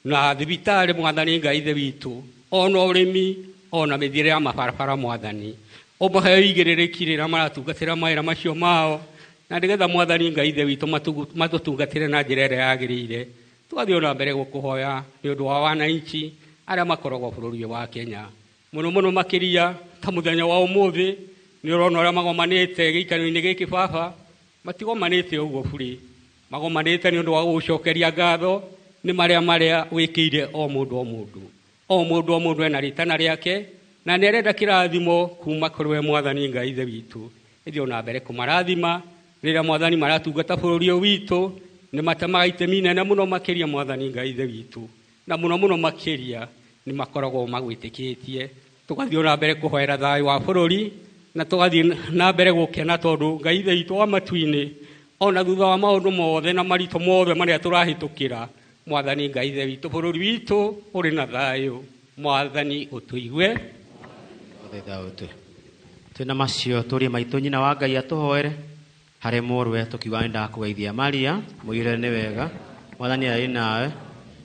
na thibitarĩ Mwathani Ngai ithe witũ, ona ũrĩmi ona mĩthiĩre ya mabarabara Mwathani. Ũmahe ũigĩrĩrĩki rĩrĩa maratungatĩra mawĩra macio mao na nĩgetha Mwathani Ngai ithe witũ matũtungatĩre na njĩra ĩrĩa yagĩrĩire. Tũgathiĩ ona mbere gũkũhoya nĩ ũndũ wa wananchi arĩa makoragwo bũrũri ũyũ wa Kenya, mũno mũno makĩria ta mũthenya wa ũmũthĩ. Nĩ ũrona ũrĩa magomanĩte gĩikaro-inĩ gĩkĩ baba, matigomanĩte ũguo burĩ, magomanĩte nĩ ũndũ wa gũgũcokeria ngatho nĩ marĩa marĩa wĩkĩire o mũndũ o mũndũ. O mũndũ o mũndũ ena rĩtana rĩake na nĩ arenda kĩrathimo kuma kũrĩ we Mwathani Ngai ithe witũ. Ĩthiĩ ona mbere kũmarathima rĩrĩa Mwathani maratungata bũrũri ũyũ witũ, nĩ matemaga itemi inene mũno makĩria Mwathani Ngai ithe witũ, na mũno mũno makĩria nĩ makoragwo magwĩtĩkĩtie. Tũgathiĩ ona mbere kũhoera thayũ wa bũrũri na tũgathiĩ na mbere gũkena tondũ Ngai ithe witũ wa matu-inĩ ona thutha wa maũndũ mothe na maritũ mothe marĩa tũrahĩtũkĩra, Mwathani Ngai ithe witũ bũrũri witũ ũrĩ na thayũ. Mwathani ũtũigue. Twĩna macio tũrie maitũ nyina wa Ngai atũhoere harĩ mũrũwe tũkiuga nĩ ndakũgeithia Maria mũiyũre nĩ wega Mwathani arĩ nawe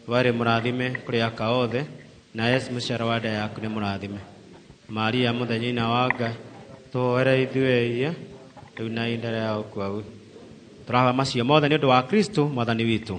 warĩ mũrathime kũrĩ aka othe na Yesu mũciaro wa nda yaku nĩ mũrathime. Maria mũthenya nyina wa Ngai tũhoere ithuĩ ehia rĩu na ihinda rĩa gũkua gwitũ. Tũrahoya macio mothe nĩ ũndũ wa Kristo Mwathani witũ.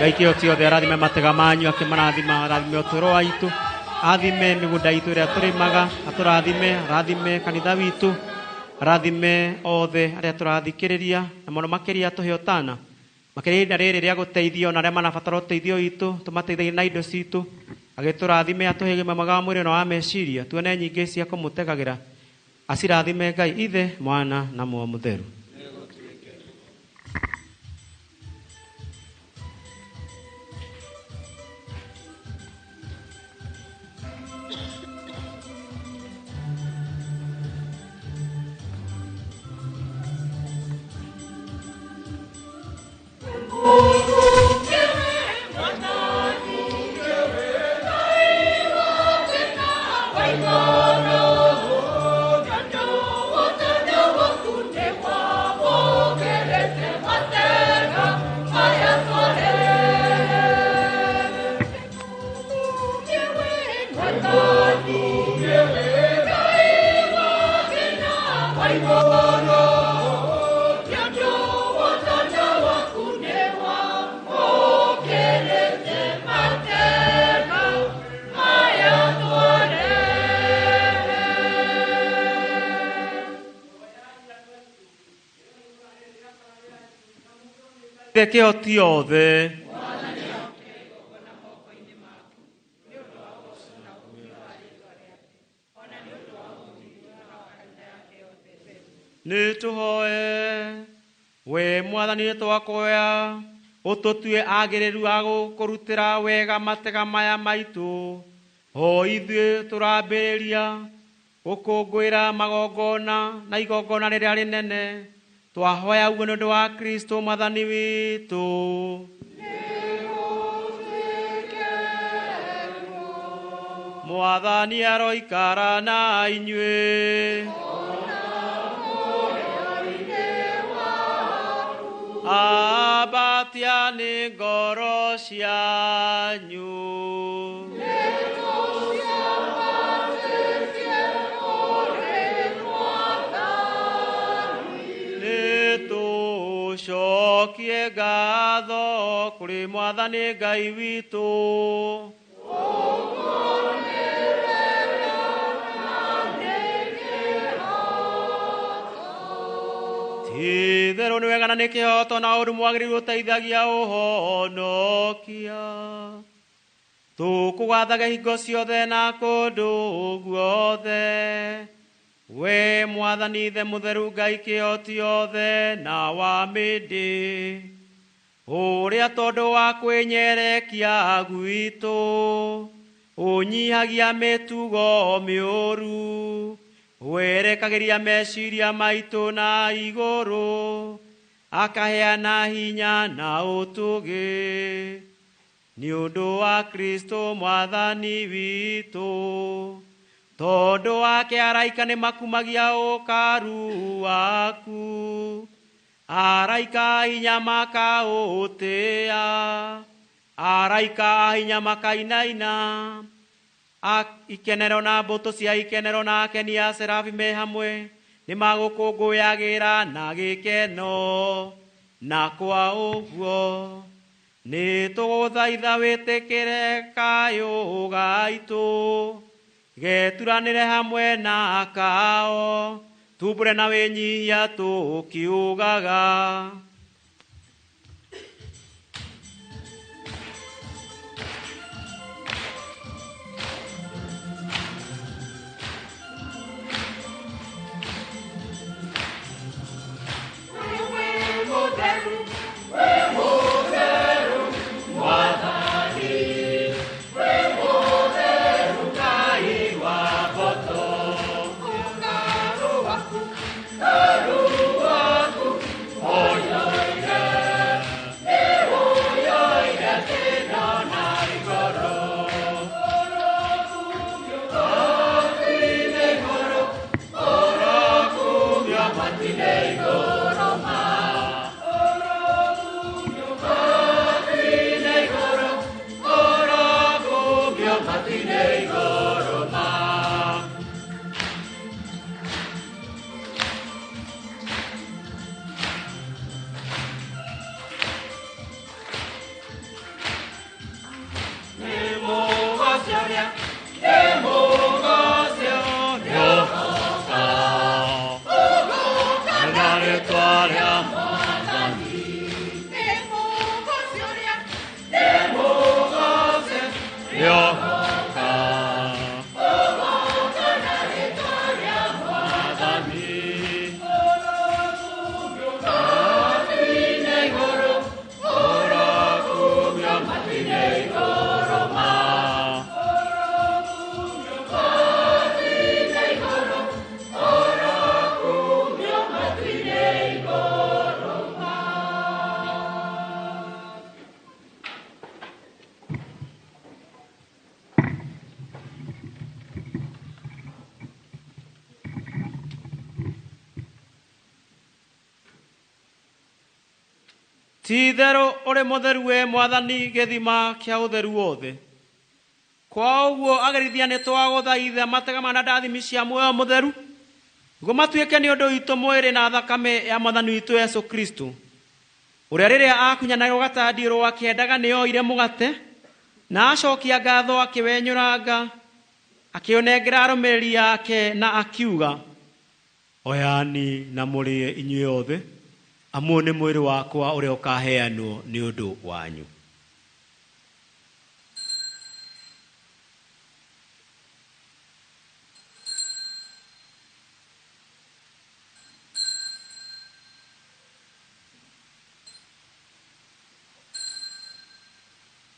Ngai kĩhoti othe arathime matega manyu, akĩmarathima, arathime ũtũũro waitũ, athime mĩgũnda itũ ĩrĩa tũrĩmaga, atũrathime, arathime kanitha witũ, arathime othe arĩa tũrathikĩrĩria, na mũno makĩria tũhe ũtana. Makĩria ihinda rĩrĩ rĩa gũteithio na arĩa marabatara ũteithio witũ, tũmateithagie na indo citũ, agĩtũrathime, atũhe ũgima mwega wa mwĩrĩ na wa meciria, tuone nyingĩ cia kũmũtegagĩra. Acirathime Ngai Ithe, Mwana na Muoyo Mũtheru. Kĩhoti othe nĩ tũhoe we Mwathani, nĩ twakũhoya ũtũtue agĩrĩru a gũkũrutĩra wega matega maya maitũ, o ithuĩ tũrambĩrĩria gũkũngũĩra magongona na igongona rĩrĩa rĩnene. Twahoya ũguo nĩ ũndũ wa Kristo Mwathani witũ. Mwathani aroikara na inyuĩ. Ambatia nĩ ngoro cianyu. Tũcokie ngatho kũrĩ Mwathani Ngai witũ. Ti-itherũ nĩ wega na nĩ kĩhooto na ũndũ mwagĩrĩru ũteithagia ũhonokia. Tũkũgathage hingo ciothe na kũndũ guothe, we Mwathani Ithe mũtheru Ngai kĩhoti othe na wa mĩndĩ, ũrĩa tondũ wa kwĩnyerekia gwitũ ũnyihagia mĩtugo mĩũru, werekagĩria meciria maitũ na igũrũ, akaheana hinya na ũtũgĩ nĩ ũndũ wa Kristo Mwathani witũ. Tondũ wake araika nĩ makumagia ũkaru waku, araika hinya makaũtĩa, araika hinya makainaina, ikenero na mbũtũ cia ikenero na akeni a serafi me hamwe nĩ magũkũngũyagĩra na gĩkeno. Na kwa ũguo nĩ tũgũthaitha wĩtĩkĩre kayũ gaitũ, geturanĩre hamwe na kao, tumbũre na wĩnyihia tũkiugaga. Ti-itherũ ũrĩ mũtheru we Mwathani gĩthima kĩa ũtheru wothe. Kwa ũguo agerithia nĩ twagũthaitha matega mana ndathimi cia muoyo mũtheru nĩguo matuĩke nĩ ũndũ witũ mwĩrĩ na thakame ya Mwathani witũ Yesu Kristo, ũrĩa rĩrĩa akunyanagĩrwo gatandiũrwo akĩendaga nĩ oire mũgate na acokia ngatho akĩwenyũranga akĩũnengera arũmĩrĩri ake na akiuga, oyani na mũrĩe inyuĩ othe, amu nĩ mwĩrĩ wakwa ũrĩa ũkaheanwo nĩ ũndũ wanyu.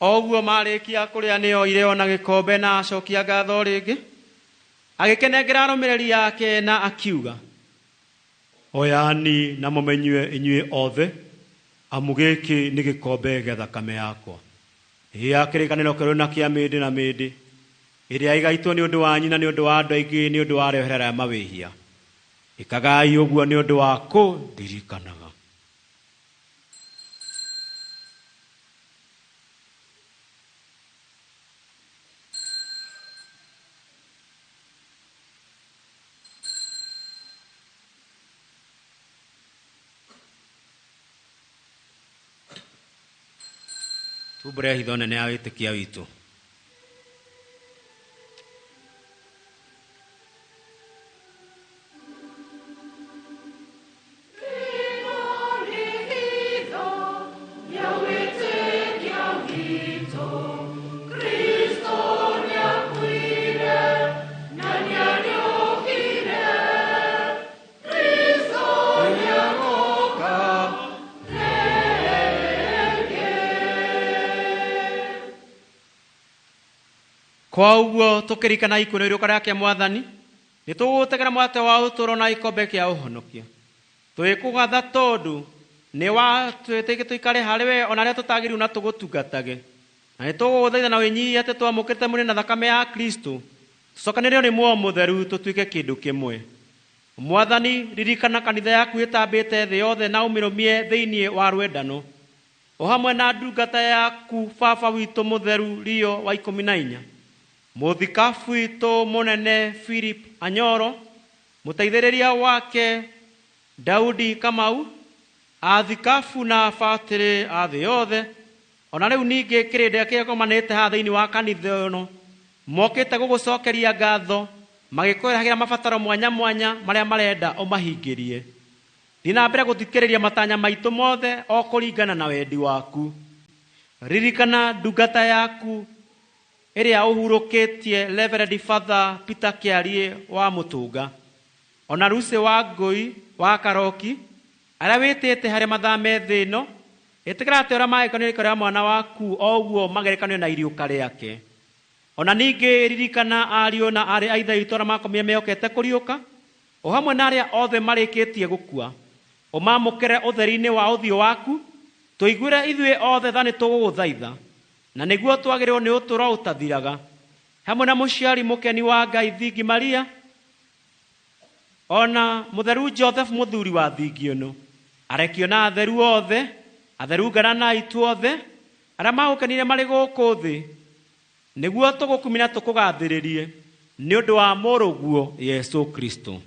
O ũguo marĩkia kũrĩa nĩ oire ona gĩkombe na acokia ngatho rĩngĩ, agĩkĩnengera arũmĩrĩri ake na akiuga, oyani na mũmenyue inyuĩ othe, amu gĩkĩ nĩ gĩkombe gĩa thakame yakwa ya kĩrĩkanĩro kĩerũ na kĩa mĩndĩ na mĩndĩ, ĩrĩa ĩgaitwo nĩ ũndũ wanyu na nĩ ũndũ wa andũ aingĩ nĩ ũndũ wa arĩa oherera mawĩhia. Ĩkagai ũguo nĩ ũndũ wa kũndirikanaga. Tumbũre hitho nene ya wĩtĩkia witũ. Kwa ũguo tũkĩririkana ikuũ na iriũka rĩake Mwathani, nĩ tũgũgũtegera mũgate wa ũtũũro na gĩkombe kĩa ũhonokia. Twĩkũgatha tondũ nĩ watwĩtĩkĩtie tũikare harĩ we ona rĩrĩa tũtagĩrĩirwo na tũgũtungatage. Na nĩ tũgũgũthaitha na wĩnyihia atĩ twamũkĩrĩte mwĩrĩ na thakame ya Kristo, tũcokanĩrĩrio nĩ muoyo mũtheru tũtuĩke kĩndũ kĩmwe. Mwathani, ririkana kanitha yaku ĩtambĩte thĩ yothe na ũmĩrũmie thĩinĩ wa rwendano, o hamwe na ndungata yaku baba witũ mũtheru Leo wa 14, mũthikabu witũ mũnene Philip Anyoro, mũteithĩrĩria wake Daudi Kamau, athikabu na batĩrĩ a thĩ yothe, ona rĩu ningĩ kĩrĩndĩ kĩgomanĩte haha thĩinĩ wa kanitha ĩno, mokĩte gũgũcokeria ngatho magĩkwĩrahagĩra mabataro mwanya mwanya marĩa marenda ũmahingĩrie. Thiĩ na mbere gũthikĩrĩria matanya maitũ mothe o kũringana na wendi waku. Ririkana ndungata yaku ĩrĩa ũhurũkĩtie Reverend Father Peter Kĩarie wa Mũtũnga, ona Lucy wa Ngũi wa Karoki, arĩa wĩtĩte harĩa mathame thĩ ĩno, ĩtĩkĩra atĩ ũrĩa magerekanio rĩa mwana waku o ũguo magerekanio na iriũka rĩake. Ona ningĩ ririkana ariũ na aarĩ a ithe witũ arĩa makomire mehokete kũriũka, o hamwe na arĩa othe marĩkĩtie gũkua, ũmamũkĩre ũtheri-inĩ wa ũthiũ waku, tũiguĩre ithuĩ othe tha nĩ tũgũgũthaitha, na nĩguo twagĩrĩirwo nĩ ũtũũro ũtathiraga, hamwe na mũciari mũkeni wa Ngai Thingi Maria, ona mũtheru Joseph mũthuri wa thingi ĩno, arekio na atheru othe, atheru ngara na aitũ othe, arĩa magũkenire marĩ gũkũ thĩ, nĩguo tũgũkumia na tũkũgathĩrĩrie nĩ ũndũ wa mũrũguo Yesu Kristo.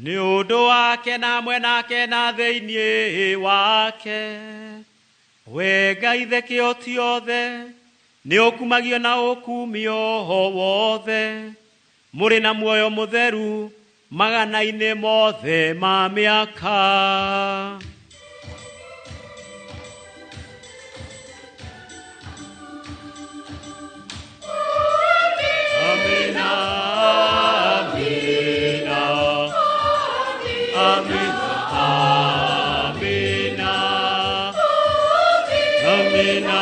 Nĩ ũndũ wake na hamwe nake na thĩinĩ wake, we Ngai the kĩhoti othe, Nĩ ũkumagio na ũkumio wothe mũrĩ na muoyo mũtheru magana-inĩ mothe ma mĩaka. Amina, amina, amina, amina, amina,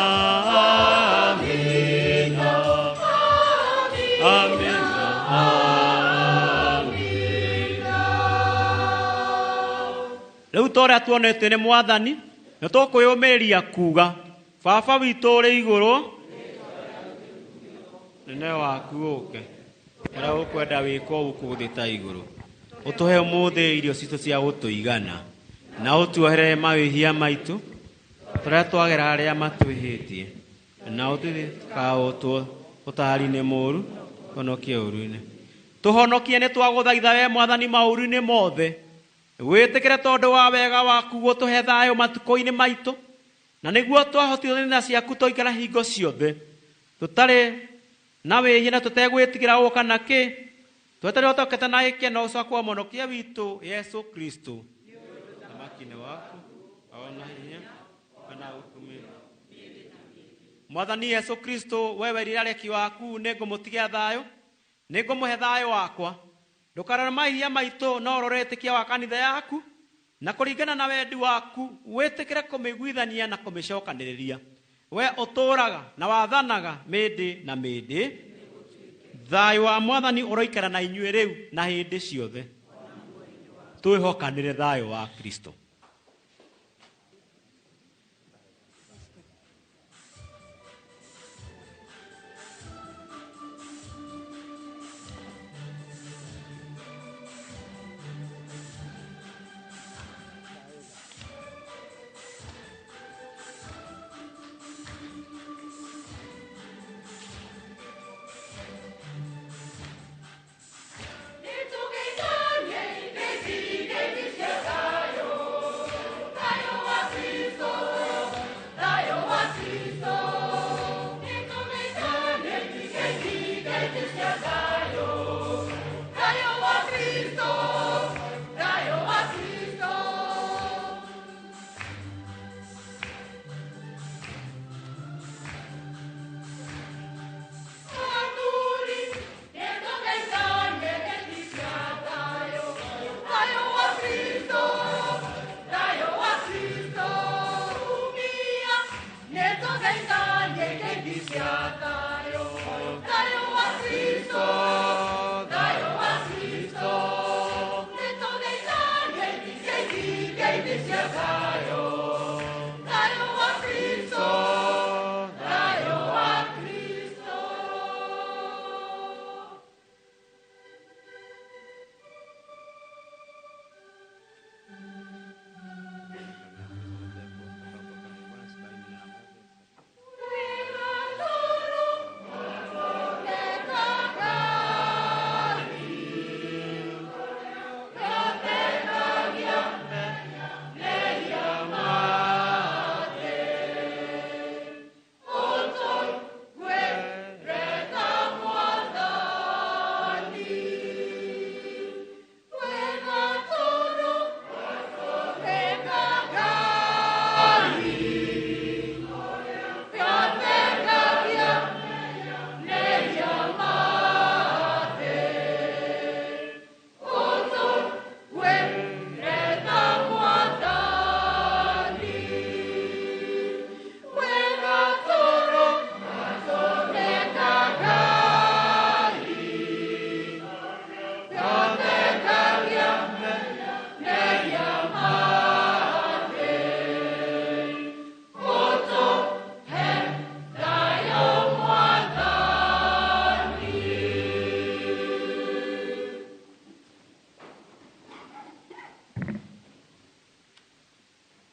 amina, amina, amina. Rĩu ta ũrĩa tuonetio nĩ Mwathani, nĩ tũkwĩyũmĩrĩria kuuga, Baba witũ ũrĩ igũrũ, nene waku ũke, ũrĩa ũkwenda wĩkwo gũkũ thĩ ta igũrũ. Ũtũhe ũmũthĩ irio citũ cia gũtũigana, na ũtuohere mawĩhia maitũ tũrĩa twagera arĩa matwĩhĩtie, na ũtũthiĩ tũkaũtwo ũtaari-inĩ mũũru, tũhonokie ũũru-inĩ. Tũhonokie nĩ twagũthaitha we Mwathani maũru-inĩ mothe. Wĩtĩkĩre tondũ wa wega waku gũtũhe thayũ matukũ-inĩ maitũ, na nĩguo twahotithio nĩ tha ciaku tũikara hingo ciothe tũtarĩ na wĩhia na tũtegwĩtigĩra gũka na kĩ, twetereire tũkete na gĩkeno ũcoka wa Mũhonokia witũ Yesu Kristo. Ũthamaki-inĩ waku ona hinya ona ũkumio. Mwathani Yesu Kristo, we werire areki waku nĩ ngũmũtigia thayũ, nĩ ngũmũhe thayũ wakwa. Ndũkarore mahia maitũ, no ũrore wĩtĩkia wa kanitha yaku, na kũringana na wendi waku wĩtĩkĩre kũmĩiguithania na kũmĩcokanĩrĩria. We ũtũũraga na wathanaga mĩndĩ na mĩndĩ. Thayũ wa Mwathani ũroikara na inyuĩ rĩu na hĩndĩ ciothe. Twĩhokanĩre thayũ wa Kristo.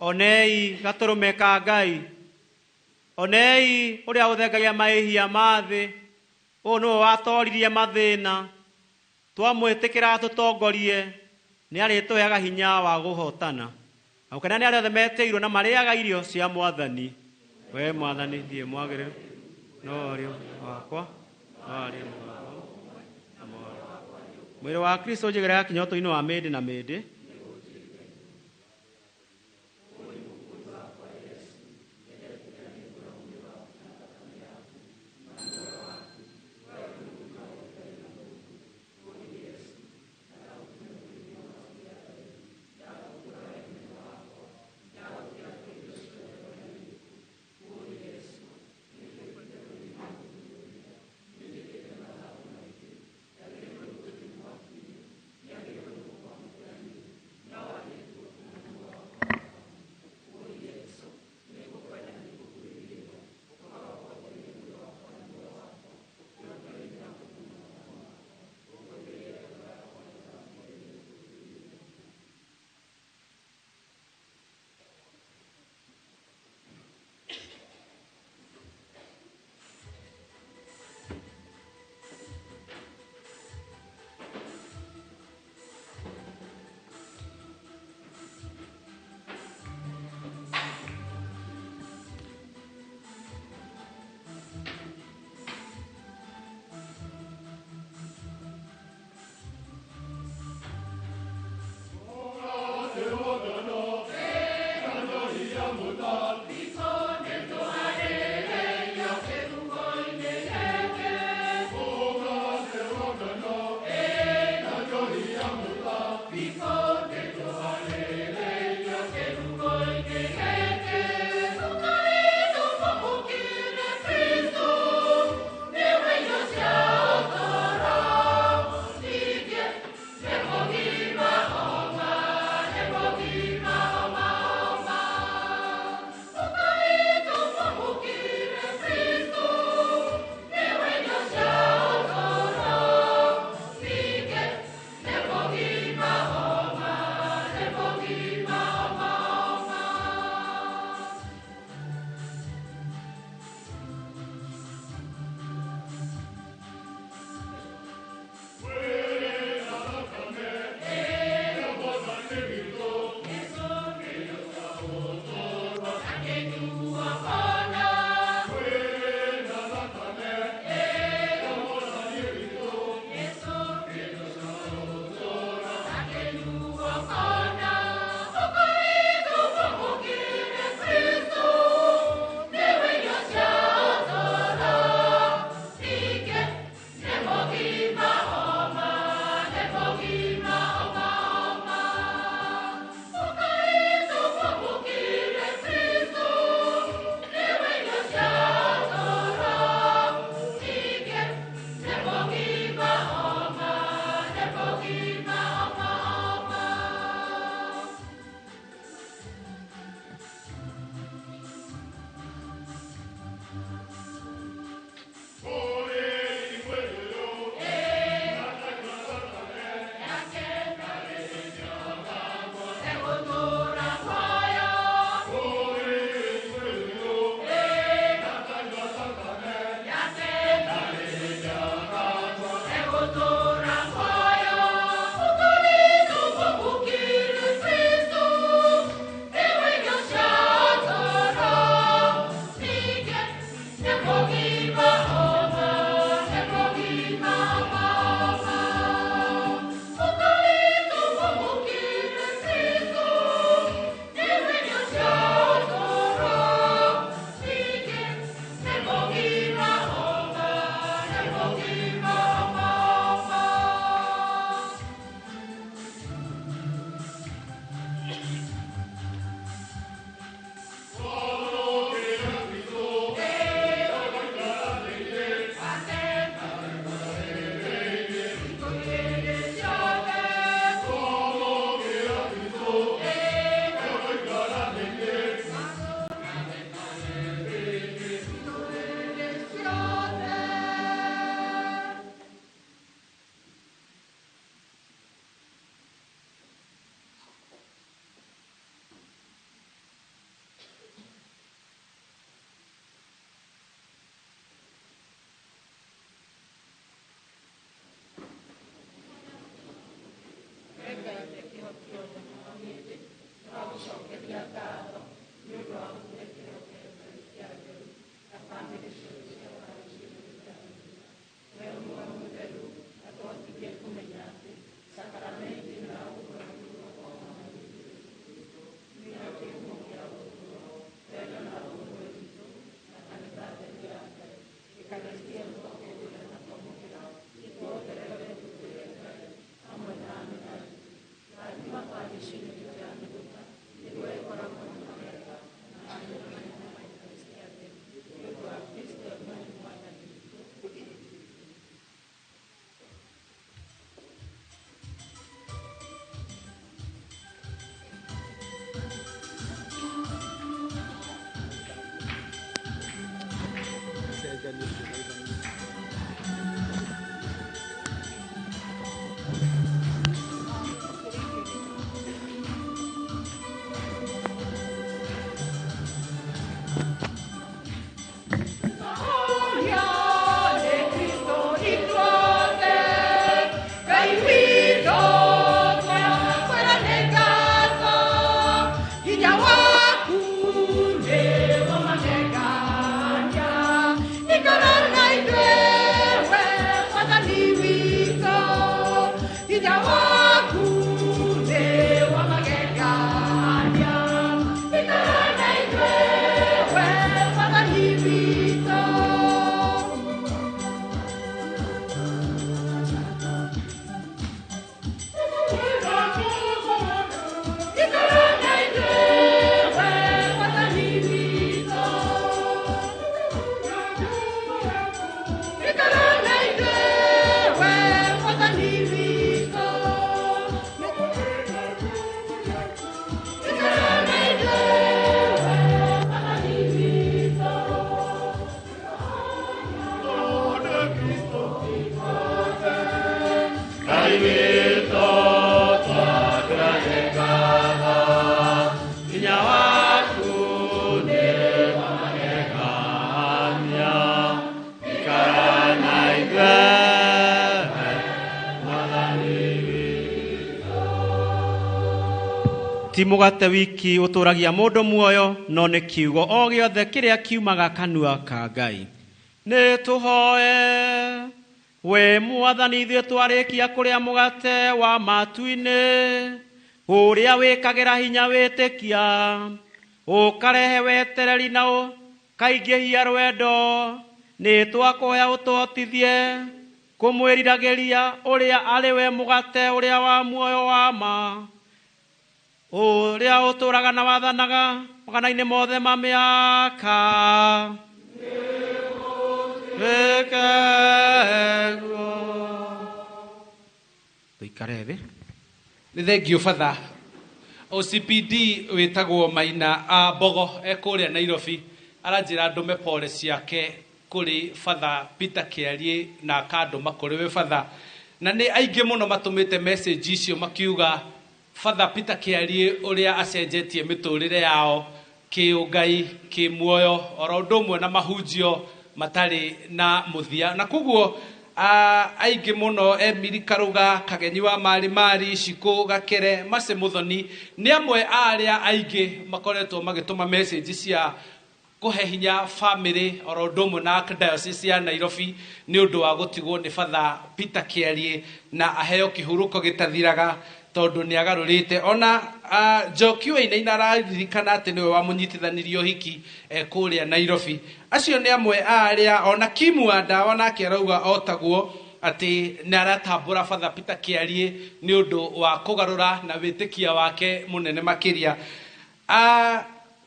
Onei gatũrũme ka Ngai, onei ũrĩa ũthengagia mahĩhia ma thĩ, ũyũ nĩwe watoririe mathĩna, twamwĩtĩkĩra tũtongorie, nĩ arĩtũheaga hinya wa gũhotana. Na gũkena nĩ arĩa othe metĩirwo na marĩaga irio cia Mwathani. We Mwathani, thiĩ mwagĩrĩru No arĩ wakwa, no arĩ mwĩrĩ wa Kristo njĩgĩra kĩnyoto-inĩ wa mĩndĩ na mĩndĩ. witũ twakũrehe ngatho, hinya waku nĩ wa magegania, ikara na ithuĩ Mwathani witũ. Ti mũgate wiki ũtũragia mũndũ muoyo, no nĩ kiugo o gĩothe kĩrĩa kiumaga kanua ka Ngai. Nĩ tũhoe. We Mwathani, ithuĩ twarĩkia kũrĩa mũgate wa matu-inĩ, ũrĩa wĩkagĩra hinya wĩtĩkia, ũkarehe wetereri na ũkaingĩhia rwendo, nĩ twakũhoya ũtũhotithie kũmwĩriragĩria ũrĩa arĩ we mũgate ũrĩa wa muoyo wa ma, ũrĩa ũtũũraga na wathanaga magana-inĩ mothe ma mĩaka. Wĩkeguo. Tũikare thĩ. Nĩ thengio batha. OCPD wĩtagwo Maina a Mbogo e kũrĩa Nairobi, aranjĩra ndũme pole ciake kũrĩ Father Peter Kĩariĩ na akandũma kũrĩ we Father. Na nĩ aingĩ mũno matũmĩte message icio makiuga Father Peter Kĩariĩ ũrĩa acenjetie mĩtũrĩre yao kĩũngai, kĩmuoyo, oro ũndũ ũmwe na mahunjio matarĩ na mũthia. Na koguo aingĩ mũno, Emily Karuga, Kagenyi wa Mari Mari, Shikũ Gakere, Mace Muthoni, nĩ amwe a arĩa aingĩ makoretwo magĩtũma message cia kũhe hinya family oro ũndũ ũmwe na Archdiocese ya Nairobi nĩ ũndũ wa gũtigwo nĩ Father Peter Kĩariĩ, na aheo kĩhurũko gĩtathiraga tondũ nĩ agarũrĩte. Ona Njoki Wainaina araririkana atĩ nĩwe wamũnyitithanirie ũhiki kũrĩa Nairobi. Acio nĩ amwe a arĩa, ona Kimu wa Ndawa nake arauga o taguo atĩ nĩ aratambũra Father Peter Kĩariĩ nĩ ũndũ wa kũgarũra na wĩtĩkia wake mũnene makĩria.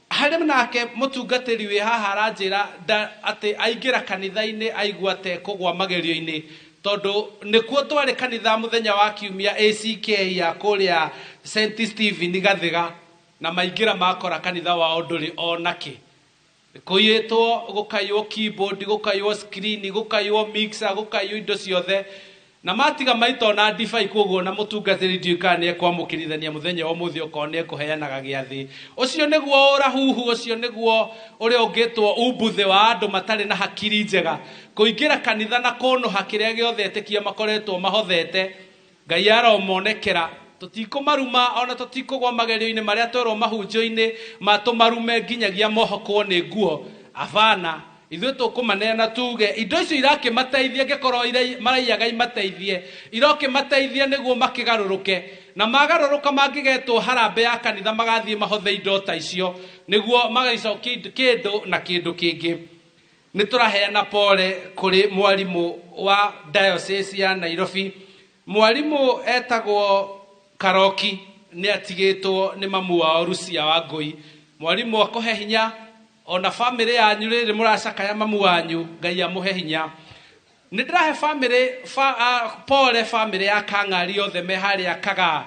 Harĩ nake mũtungatĩri wĩ haha aranjĩra atĩ aingĩra kanitha-inĩ aigua atekũgwa magerio-inĩ, tondũ nĩkuo twarĩ kanitha mũthenya wa kiumia ACK ya kũrĩa St Stephen Gathiga, na maingĩra makora kanitha wao ndũrĩ ona kĩ, kũiyĩtwo, gũkaiywo keyboard, gũkaiywo screen, gũkaiywo mixer, gũkaiywo indo ciothe, na matiga maita ona ndibei. Koguo na mũtungatĩri ndiũĩ kana nĩ ekwamũkĩrithania mũthenya wa ũmũthĩ okorwo nĩ ekũheanaga gĩathĩ. Ũcio nĩguo ũrahuhu, ũcio nĩguo ũrĩa ũngĩtwo umbuthĩ wa andũ matarĩ na hakiri njega, kũingĩra kanitha na kũnũha kĩrĩa gĩothe etĩkia makoretwo mahothete. Ngai aromonekera. Tũtikũmaruma ona tũtikũgwa magerio-inĩ marĩa twerwo mahunjio-inĩ matũmarume nginyagia mohokwo nĩ nguo. Abana, ithuĩ tũkũmaneana tuge indo icio irakĩmateithia, angĩkorwo maraiyaga imateithie, irokĩmateithia nĩguo makĩgarũrũke, na magarũrũka mangĩgetwo harambee ya kanitha magathiĩ mahothe indo ta icio nĩguo magacokia kĩndũ na kĩndũ kĩngĩ. Nĩ tũraheana pole kũrĩ mwarimũ wa diocese ya Nairobi. Mwarimũ etagwo Karoki, nĩ atigĩtwo nĩ mamu wao Rucia wa Ngũi. Mwarimũ akũhe hinya, ona famĩlĩ yanyu rĩrĩ mũracakaya mamu wanyu, Ngai amũhe hinya. Nĩ ndĩrahe famĩlĩ pole, famĩlĩ ya Kang'ari yothe me harĩa Kagaa,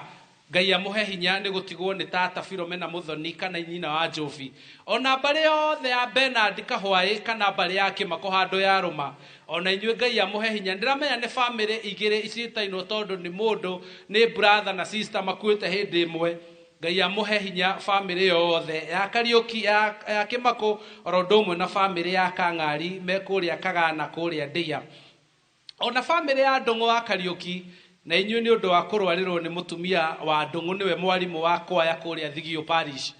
Ngai amũhe hinya nĩ gũtigwo nĩ tata Filomena Mũthoni kana nyina wa Njobi, ona mbarĩ yothe ya Bernard Kahwaĩ kana mbarĩ ya Kĩmako handũ ya Rũma, ona inyuĩ Ngai amũhe hinya. Ndĩramenya nĩ famĩlĩ igĩrĩ iciĩtainwo tondũ nĩ mũndũ nĩ brother na sister makuĩte hĩndĩ ĩmwe. Ngai amũhe hinya famĩlĩ yothe ya Kariũki ya Kĩmako oro ũndũ ũmwe na famĩlĩ ya Kang'ari me kũrĩa Kagaa na kũrĩa Ndĩa, ona famĩlĩ ya Ndũng'ũ wa Kariũki, na inyuĩ nĩ ũndũ wa kũrwarĩrwo nĩ mũtumia wa Ndũng'ũ, nĩwe mwarimũ wa kwaya kũrĩa Thigio Parish.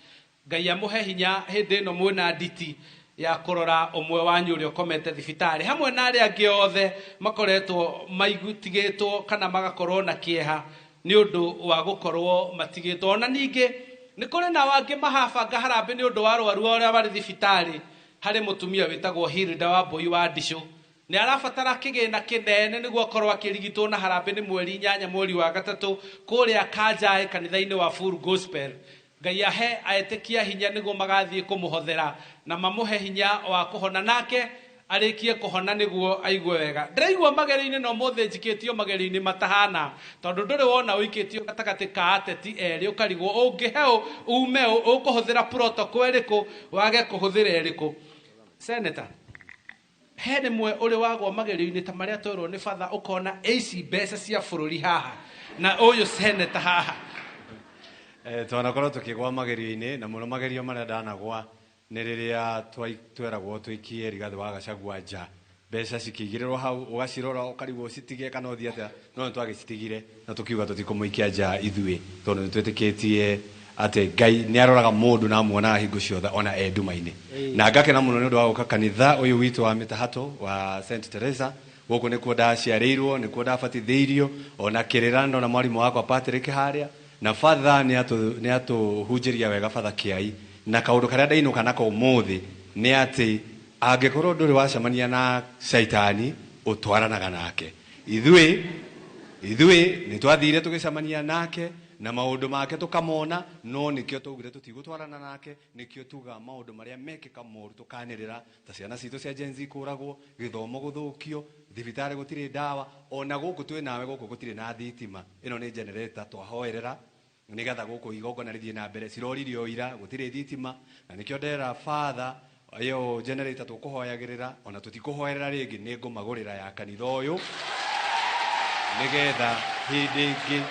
Ngai amũhe hinya hĩndĩ ĩno mwĩna nditi ya kũrora ũmwe wanyu ũrĩa ũkomete thibitarĩ, hamwe na arĩa angĩ othe makoretwo matigĩtwo kana magakorwo na kĩeha nĩ ũndũ wa gũkorwo matigĩtwo. Ona ningĩ nĩ kũrĩ na angĩ mahabanga harambĩ nĩ ũndũ wa arwaru arĩa marĩ thibitarĩ. Harĩ mũtumia wĩtagwo Hilda wa Mbũi wa Ndicũ, nĩ arabatara kĩgĩna kĩnene nĩguo akorwo akĩrigitwo na harambĩ nĩ mweri 8 mweri wa 3 kũrĩa Kanjaĩ kanitha-inĩ wa Full Gospel. Ngai ahe aetĩkia hinya nĩguo magathiĩ kũmũhothera na mamũhe hinya wa kũhona, nake arĩkie kũhona nĩguo aigue wega. Ndĩraigua magerio-inĩ na ũmũthĩ njikĩtio magerio-inĩ matahana, tondũ ndũrĩ wona ũikĩtio gatagatĩ ka ateti erĩ ũkarigwo ũngĩhe ũ ume ũ, ũkũhũthĩra protocol ĩrĩkũ wage kũhũthĩra ĩrĩkũ. Senator, He rĩmwe ũrĩ wagwa magerio-inĩ ta marĩa twerwo nĩ batha, ũkona ici mbeca cia bũrũri haha na ũyũ seneta haha. Twanakorwo tukigwa magerio-inĩ, na mũno magerio marĩa ndanagwa nĩ rĩrĩa tweragwo tũikie Rigathĩ wa Gachagua nja, mbeca cikĩigĩrĩrwo hau, ũgacirora ũkarigwo ũcitige kana ũthiĩ atĩa, no nĩ twagĩcitigire na tũkiuga tũtikũmũikia nja ithuĩ, tondũ nĩ twĩtĩkĩtie atĩ Ngai nĩ aroraga mũndũ na amuonaga hingo ciothe ona e nduma-inĩ. Na ngakena mũno nĩ ũndũ wa gũka kanitha ũyũ witũ wa mĩtahato wa St Teresa. Gũkũ nĩkuo ndaciarĩirwo, nĩkuo ndabatithĩirio, ona kĩrĩra ndona mwarimũ wakwa Patrick harĩa, na batha nĩ atũhunjĩria wega batha kĩai. Na kaũndũ karĩa ndainũka nako ũmũthĩ nĩ atĩ angĩkorwo ndũrĩ wacemania na caitani, ũtwaranaga nake. Ithuĩ nĩ twathire tũgĩcemania nake na maũndũ make tũkamona, no nĩkĩo twaugire tũtigũtwarana nake, nĩkĩo tuga maũndũ marĩa mekĩka moru tũkanĩrĩra, ta ciana citũ cia Gen Z kũragwo, gĩthomo gũthũkio, thibitarĩ gũtirĩ ndawa, ona gũkũ twĩ nawe gũkũ gũtirĩ na thitima. Ĩno nĩ generator twahoerera nĩgetha gũkũ igongona rĩthiĩ na mbere, ciroririo o ira, gũtirĩ thitima, na nĩkĩo ndera father ĩyo generator tũkũhoyagĩrĩra, ona tũtikũhoerera rĩngĩ, nĩ ngũmagũrĩra ya kanitha ũyũ nĩgetha hĩndĩ ĩngĩ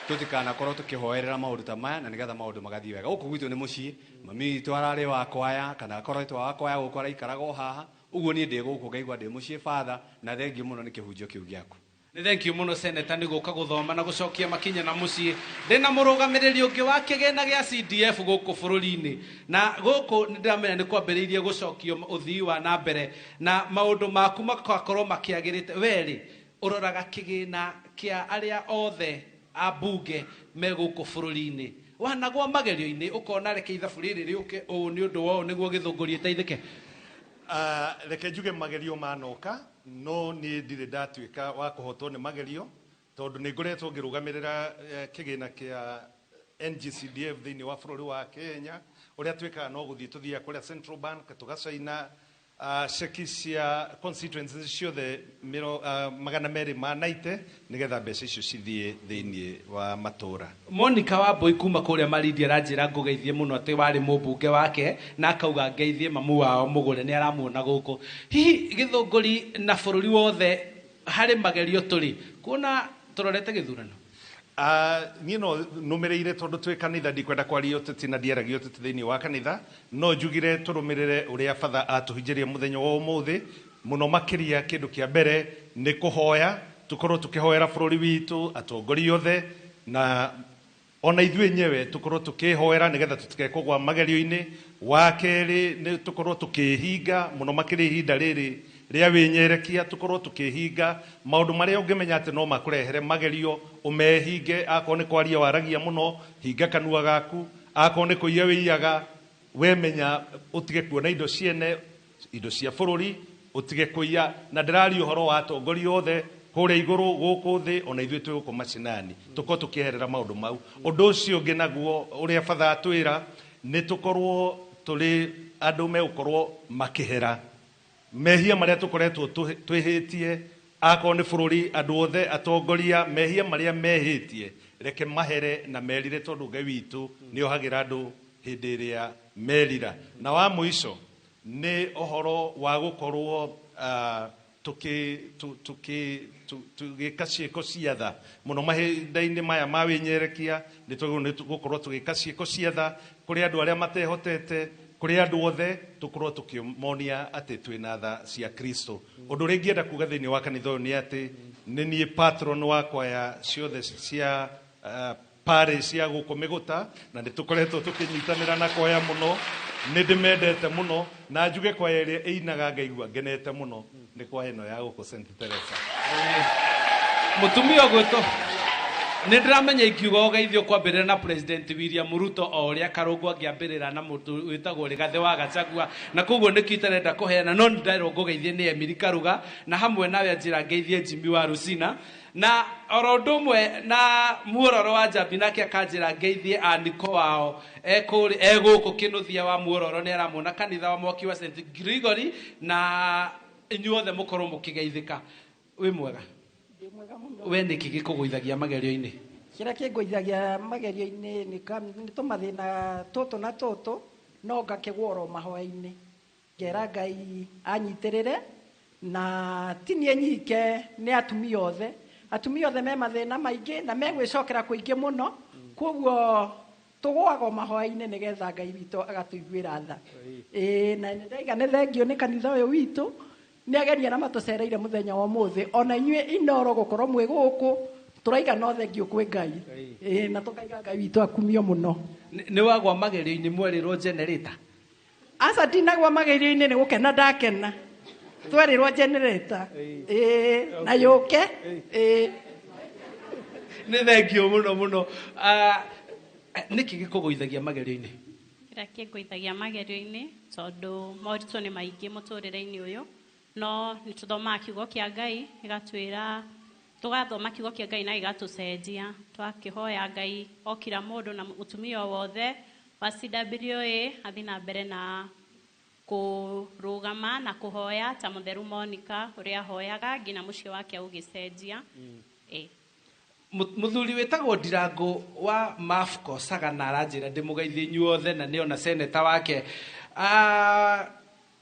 tũtikanakorwo tũkĩhoerera maũndũ ta maya, na nĩgetha maũndũ magathiĩ wega. Gũkũ gwitũ nĩ mũciĩ, mami witũ ararĩ wa kwaya, kana akoretwo wa kwaya gũkũ araikaraga o haha, ũguo niĩ ndĩ gũkũ ngaigua ndĩ mũciĩ father, na thengiũ mũno nĩ kĩhunjio kĩu gĩaku. Nĩ thank you mũno seneta nĩ gũka gũthoma na gũcokia makinya na mũciĩ. Ndĩna mũrũgamĩrĩri ũngĩ wa kĩgĩna gĩa CDF gũkũ bũrũri-inĩ, na gũkũ nĩ ndĩramenya nĩ kwambĩrĩirie gũcokio ũthii wa na mbere na maũndũ maku makakorwo makĩagĩrĩte. Werĩ ũroraga kĩgĩna kĩa arĩa othe a mbunge me gũkũ bũrũri-inĩ, wanagwa magerio-inĩ ũkona reke ithabu rĩrĩ rĩũke ũũ nĩ ũndũ wa ũũ nĩguo gĩthũngũri ĩteithĩke. Reke njuge magerio manoka, no niĩ ndirĩ ndatuĩka wa kũhotwo nĩ magerio, tondũ nĩ ngoretwo ngĩrũgamĩrĩra kĩgĩna kĩa NGCDF thĩinĩ wa bũrũri wa Kenya. Ũrĩa twĩkaga no gũthiĩ tũthiaga kũrĩa Central Bank tũgacaina ceki cia constituencies ciothe 290 nĩgetha mbeca icio cithiĩ thĩinĩ wa matũra. Monica Wambui kuma kũrĩa Malindi aranjĩra ngũgeithie mũno atĩ warĩ mũmbunge wake, na akauga ngeithie mamu wao mũgũre, nĩ aramuona gũkũ. Hihi gĩthũngũri na bũrũri wothe harĩ magerio tũrĩ kuona tũrorete gĩthurano? Niĩ no nũmĩrĩire tondũ twĩ kanitha, ndikwenda kwaria ũteti na ndiaragia ũteti thĩinĩ wa kanitha, no njugire tũrũmĩrĩre ũrĩa batha atũhunjĩria mũthenya wa ũmũthĩ. Mũno makĩria kĩndũ kĩa mbere nĩ kũhoya, tũkorwo tũkĩhoera bũrũri witũ, atongoria othe, na ona ithuĩ enyewe tũkorwo tũkĩhoera nĩgetha tũtikae kũgwa magerio-inĩ. Wa kerĩ nĩ tũkorwo tũkĩhinga mũno makĩria ihinda rĩrĩ rĩa wĩnyerekia, tũkorwo tũkĩhinga maũndũ marĩa ũngĩmenya atĩ no makũrehere magerio, ũmehinge. Akorwo nĩ kwaria waragia mũno, hinga kanua gaku. Akorwo nĩ kũiya wĩiyaga, wemenya ũtige kuona indo ciene, indo cia bũrũri, ũtige kũiya. Na ndĩraria ũhoro wa atongoria othe kũrĩa igũrũ, gũkũ thĩ, ona ithuĩ twĩ gũkũ macinani, tũkorwo tũkĩeherera maũndũ mau. Ũndũ ũcio ũngĩ naguo ũrĩa batha atwĩra nĩ tũkorwo tũrĩ andũ megũkorwo makĩhera mehia marĩa tũkoretwo twĩhĩtie. Akorwo nĩ bũrũri, andũ othe atongoria, mehia marĩa mehĩtie reke mahere na merire, tondũ Ngai witũ nĩ ohagĩra andũ hĩndĩ ĩrĩa merira. Na wa mũico nĩ ũhoro wa gũkorwo tũgĩka ciĩko cia tha mũno mahinda-inĩ maya ma wĩnyerekia. Nĩ twagĩrĩirwo nĩ gũkorwo tũgĩka ciĩko cia tha kũrĩ andũ arĩa matehotete, kũrĩ andũ othe, tũkorwo tũkĩmonia atĩ twĩna tha cia Kristo. Ũndũ ũrĩa ingĩenda kuga thĩinĩ wa kanitha ũyũ nĩ atĩ nĩ niĩ patron wa kwaya ciothe cia parish cia gũkũ Mĩgũta, na nĩ tũkoretwo tũkĩnyitanĩra na kwaya mũno, nĩ ndĩmendete mũno, na njuge kwaya ĩrĩa ĩinaga ngaigua ngenete mũno nĩ kwaya ĩno ya gũkũ St Teresa. Mũtumia ũgwĩtwo nĩ ndĩramenya ingiuga ũgeithio kwambĩrĩra na President William Ruto o ũrĩa Karũngũ angĩambĩrĩra na mũndũ wĩtagwo Rigathĩ wa Gachagua, na koguo nĩkĩo itarenda kũheana, no nĩ nderwo ngũgeithie nĩ Emily Karuga, na hamwe nawe anjĩra ngeithie Jimmy wa Rusina, na oro ũndũ ũmwe na Muororo wa Njambi nake akanjĩra ngeithie Aniko wao e gũkũ Kĩnũthia wa Muororo, nĩ aramuona kanitha wa Mwaki wa St Gregory, na inyuothe mũkorwo mũkĩgeithĩka. Wĩ mwega? We nĩkĩ gĩkũgũithagia magerio-inĩ? Kĩrĩa kĩngũithagia magerio-inĩ nĩ tũmathĩna tũtũ na tũtũ, no ngakĩgwa oro mahoya-inĩ, ngera Ngai anyitĩrĩre Na ti niĩ nyike, nĩ atumia othe. Atumia othe me mathĩna maingĩ na megwĩcokera kũingĩ mũno. Koguo tũgũaga o mahoya-inĩ nĩgetha Ngai witũ agatũiguĩra tha. Ĩĩ, na nĩ ndaiga nĩ thengio nĩ kanitha ũyũ witũ, nĩ ageni arĩa matũcereire mũthenya wa ũmũthĩ. Ona inyuĩ Inoro gũkorwo mwĩ gũkũ, tũraiga no thengio kwĩ Ngai. Ĩĩ, na tũkaiga Ngai witũ akumio mũno. Nĩ wagwa magerio-inĩ mwerĩrwo generator? Aca, ndinagwa magerio-inĩ, nĩ gũkena ndakena. Twerĩrwo generator. Ĩĩ, na yũke. Ĩĩ. Nĩ thengio mũno mũno. Nĩkĩ gĩkũgũithagia magerio-inĩ? Kĩrĩa kĩngũithagia magerio-inĩ, tondũ moritũ nĩ maingĩ mũtũrĩre-inĩ ũyũ, no nĩ tũthomaga kiugo kĩa Ngai, gĩgatwĩra, tũgathoma kiugo kĩa Ngai na gĩgatũcenjia. Twakĩhoya Ngai o kila mũndũ na mũtumia o wothe wa CWA athiĩ na mbere na kũrũgama na kũhoya ta mũtheru Monica ũrĩa ahoyaga nginya mũciĩ wake ũgĩcenjia. Mũthuri wĩtagwo Ndirango wa Mafco Sagana aranjĩra ndĩmũgeithie inyuothe na nĩona seneta wake.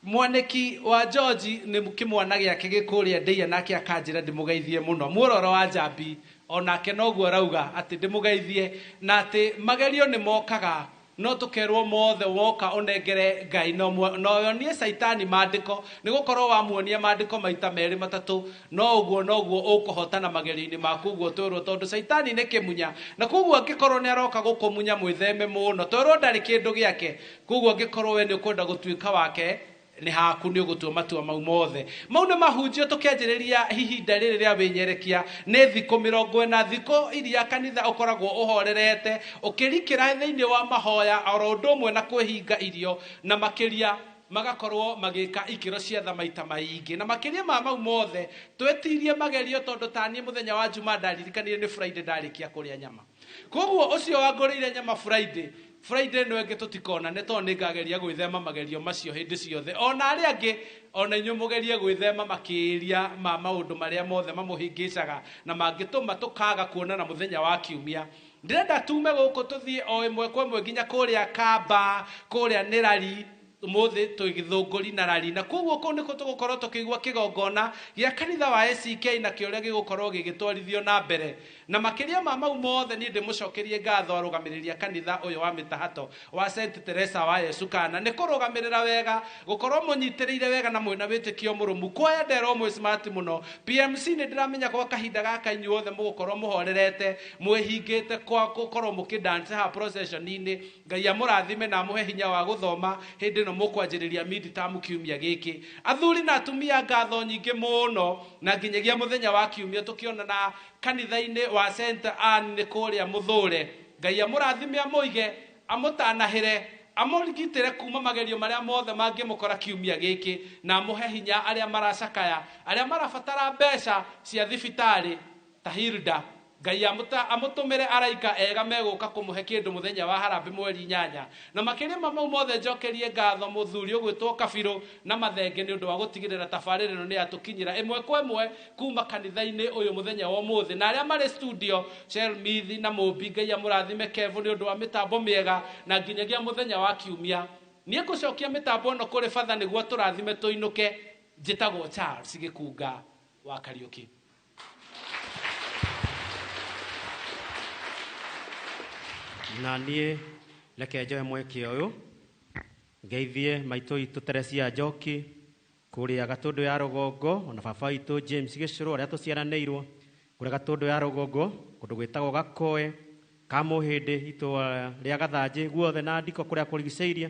Mwanĩki wa George nĩ kĩmwana gĩake gĩkũrĩa ndĩia, nake akanjĩra ndĩmũgeithie mũno. Muororo wa Njambi onake noguo arauga atĩ ndĩmũgeithie, na atĩ magerio nĩ mokaga, no tũkerwo mothe woka ũnengere Ngai, no yonie Caitani maandĩko, nĩ gũkorwo wamuonia maandĩko maita merĩ matatũ, no ũguo noguo ũkũhotana magerio-inĩ maku, ũguo twĩrwo, tondũ Caitani nĩ kĩmunya, na koguo angĩkorwo nĩ aroka gũkũmunya mwĩtheme mũno, twerwo ndarĩ kĩndũ gĩake, koguo angĩkorwo we nĩ ũkwenda gũtuĩka wake, nĩ haku nĩ ũgũtua matua mau mothe. Mau nĩ mahunjio tũkĩanjĩrĩria ihinda rĩrĩ rĩa wĩnyerekia, nĩ thikũ 40, thikũ iria kanitha ũkoragwo ũhorerete, ũkĩrikĩra thĩinĩ wa mahoya oro ũndũ ũmwe na kwĩhinga irio, na makĩria magakorwo magĩka ikĩro cia tha maita maingĩ. Na makĩria ma mau mothe, twetirie magerio, tondũ ta niĩ mũthenya wa Juma ndaririkanire nĩ Friday ndarĩkia kũrĩa nyama. Koguo ũcio wangũrĩire nyama Friday, Friday ĩno ĩngĩ tũtikonane, tondũ nĩ ngageria gwĩthema magerio macio hĩndĩ ciothe. Ona arĩa angĩ, ona inyuĩ mũgerie gwĩthema makĩria ma maũndũ marĩa mothe mamũhĩngĩcaga na mangĩtũma tũkaga kuonana mũthenya wa kiumia. Ndĩrenda tume gũkũ tũthiĩ o ĩmwe kwa ĩmwe nginya kũrĩa Kamba, kũrĩa nĩ rari, ũmũthĩ twĩ Gĩthũngũri na rari, na koguo kũu nĩkuo tũgũkorwo tũkĩigua kĩgongona gĩa kanitha wa ACK na kĩo ũrĩa gĩgũkorwo gĩgĩtwarithio na mbere. Na makĩria ma mau mothe, niĩ ndĩmũcokerie ngatho arũgamĩrĩri a kanitha ũyũ wa mĩtahato wa Saint Teresa wa Yesu Kana nĩ kũrũgamĩrĩra wega, gũkorwo mũnyitĩrĩire wega na mwĩna wĩtĩkio mũrũmu. Kwaya nderwo mwĩ smart mũno. PMC nĩ ndĩramenya kwa kahinda gaka inyuothe mũgũkorwo mũhorerete, mwĩhingĩte kwa gũkorwo mũkĩdance haha procession-inĩ. Ngai amũrathime na amũhe hinya wa gũthoma hĩndĩ ĩno mũkwanjĩrĩria mid-term kiumia gĩkĩ. Athuri na atumia, ngatho nyingĩ mũno, na nginyagia mũthenya wa kiumia tũkĩonana kanitha-inĩ wa Saint Anne kũrĩa Mũthũre. Ngai amũrathime, amũige, amũtanahĩre, amũgitĩre kuma magerio marĩa mothe mangĩmũkora kiumia gĩkĩ, na amũhe hinya arĩa maracakaya, arĩa marabatara mbeca cia thibitarĩ ta Hilda. Ngai amũtũmĩre araika ega megũka kũmũhe kĩndũ mũthenya wa harambĩ mweri 8. Na makĩria ma mau mothe, njokerie ngatho mũthuri ũgwĩtwo Kabirũ na Mathenge nĩ ũndũ wa gũtigĩrĩra tabarĩra ĩno nĩ yatũkinyĩra ĩmwe kwa ĩmwe kuma kanitha-inĩ ũyũ mũthenya wa ũmũthĩ. Na arĩa marĩ studio, Shelmithi na Mũmbi, Ngai amũrathime Kevu nĩ ũndũ wa mĩtambo mĩega, na nginyagia mũthenya wa kiumia. Niĩ ngũcokia mĩtambo ĩno kũrĩ batha nĩguo tũrathime tũinũke. Njĩtagwo Charles Gĩkunga wa Kariũki. Na niĩ reke njoe mweke ũyũ ngeithie maitũ witũ Teresia Njoki kũrĩa Gatũndũ ya Rũgongo, ona baba witũ James Gĩcũrũ arĩa tũciaranĩirwo kũrĩa Gatũndũ ya Rũgongo, kũndũ gwĩtagwo Gakoe ka Mũhĩndĩ, itũũra rĩa Gathanjĩ guothe na ndiko kũrĩa kũrigicĩirie.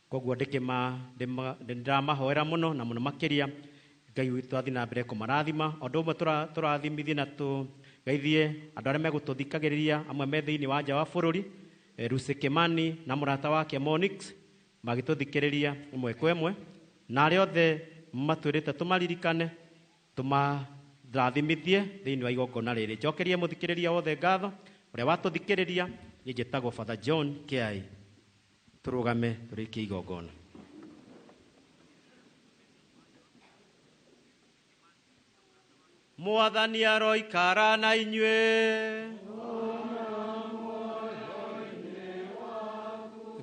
Koguo ndĩramahoera mũno na mũno makĩria Ngai witũ athiĩ na mbere kũmarathima. O ũndũ ũmwe tũrathimithie na tũgeithie andũ arĩa megũtũthikagĩrĩria, amwe me thĩinĩ wa nja wa bũrũri, Lucy Kimani na mũrata wake Monix magĩtũthikĩrĩria ĩmwe kwa ĩmwe, na arĩa othe matwĩrĩte tũmaririkane, tũmarathimithie thĩinĩ wa igongona rĩrĩ. Njokerie mũthikĩrĩria wothe ngatho ũrĩa watũthikĩrĩria. Niĩ njĩtagwo Father John Kiai. Tũrũgame tũrĩkie igongona. Mwathani aroikara na inyuĩ.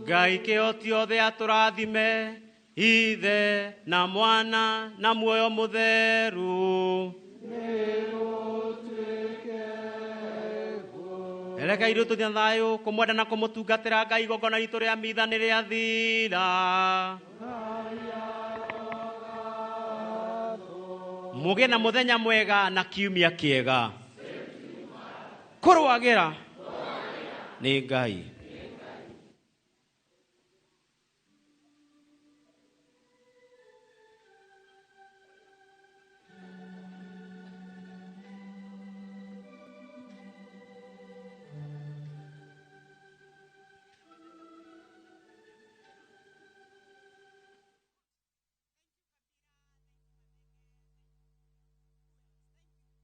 Ngai kĩhoti othe atũrathime, Ithe na Mwana na Muoyo Mũtheru. Reke ithuĩ tũthiĩ na thayũ kũmwenda na kũmũtungatĩra Ngai. Igongona ritũ rĩa mitha nĩ rĩathira. Mũgĩe na mũthenya mwega na kiumia kĩega. Kũrũagĩra nĩ Ngai.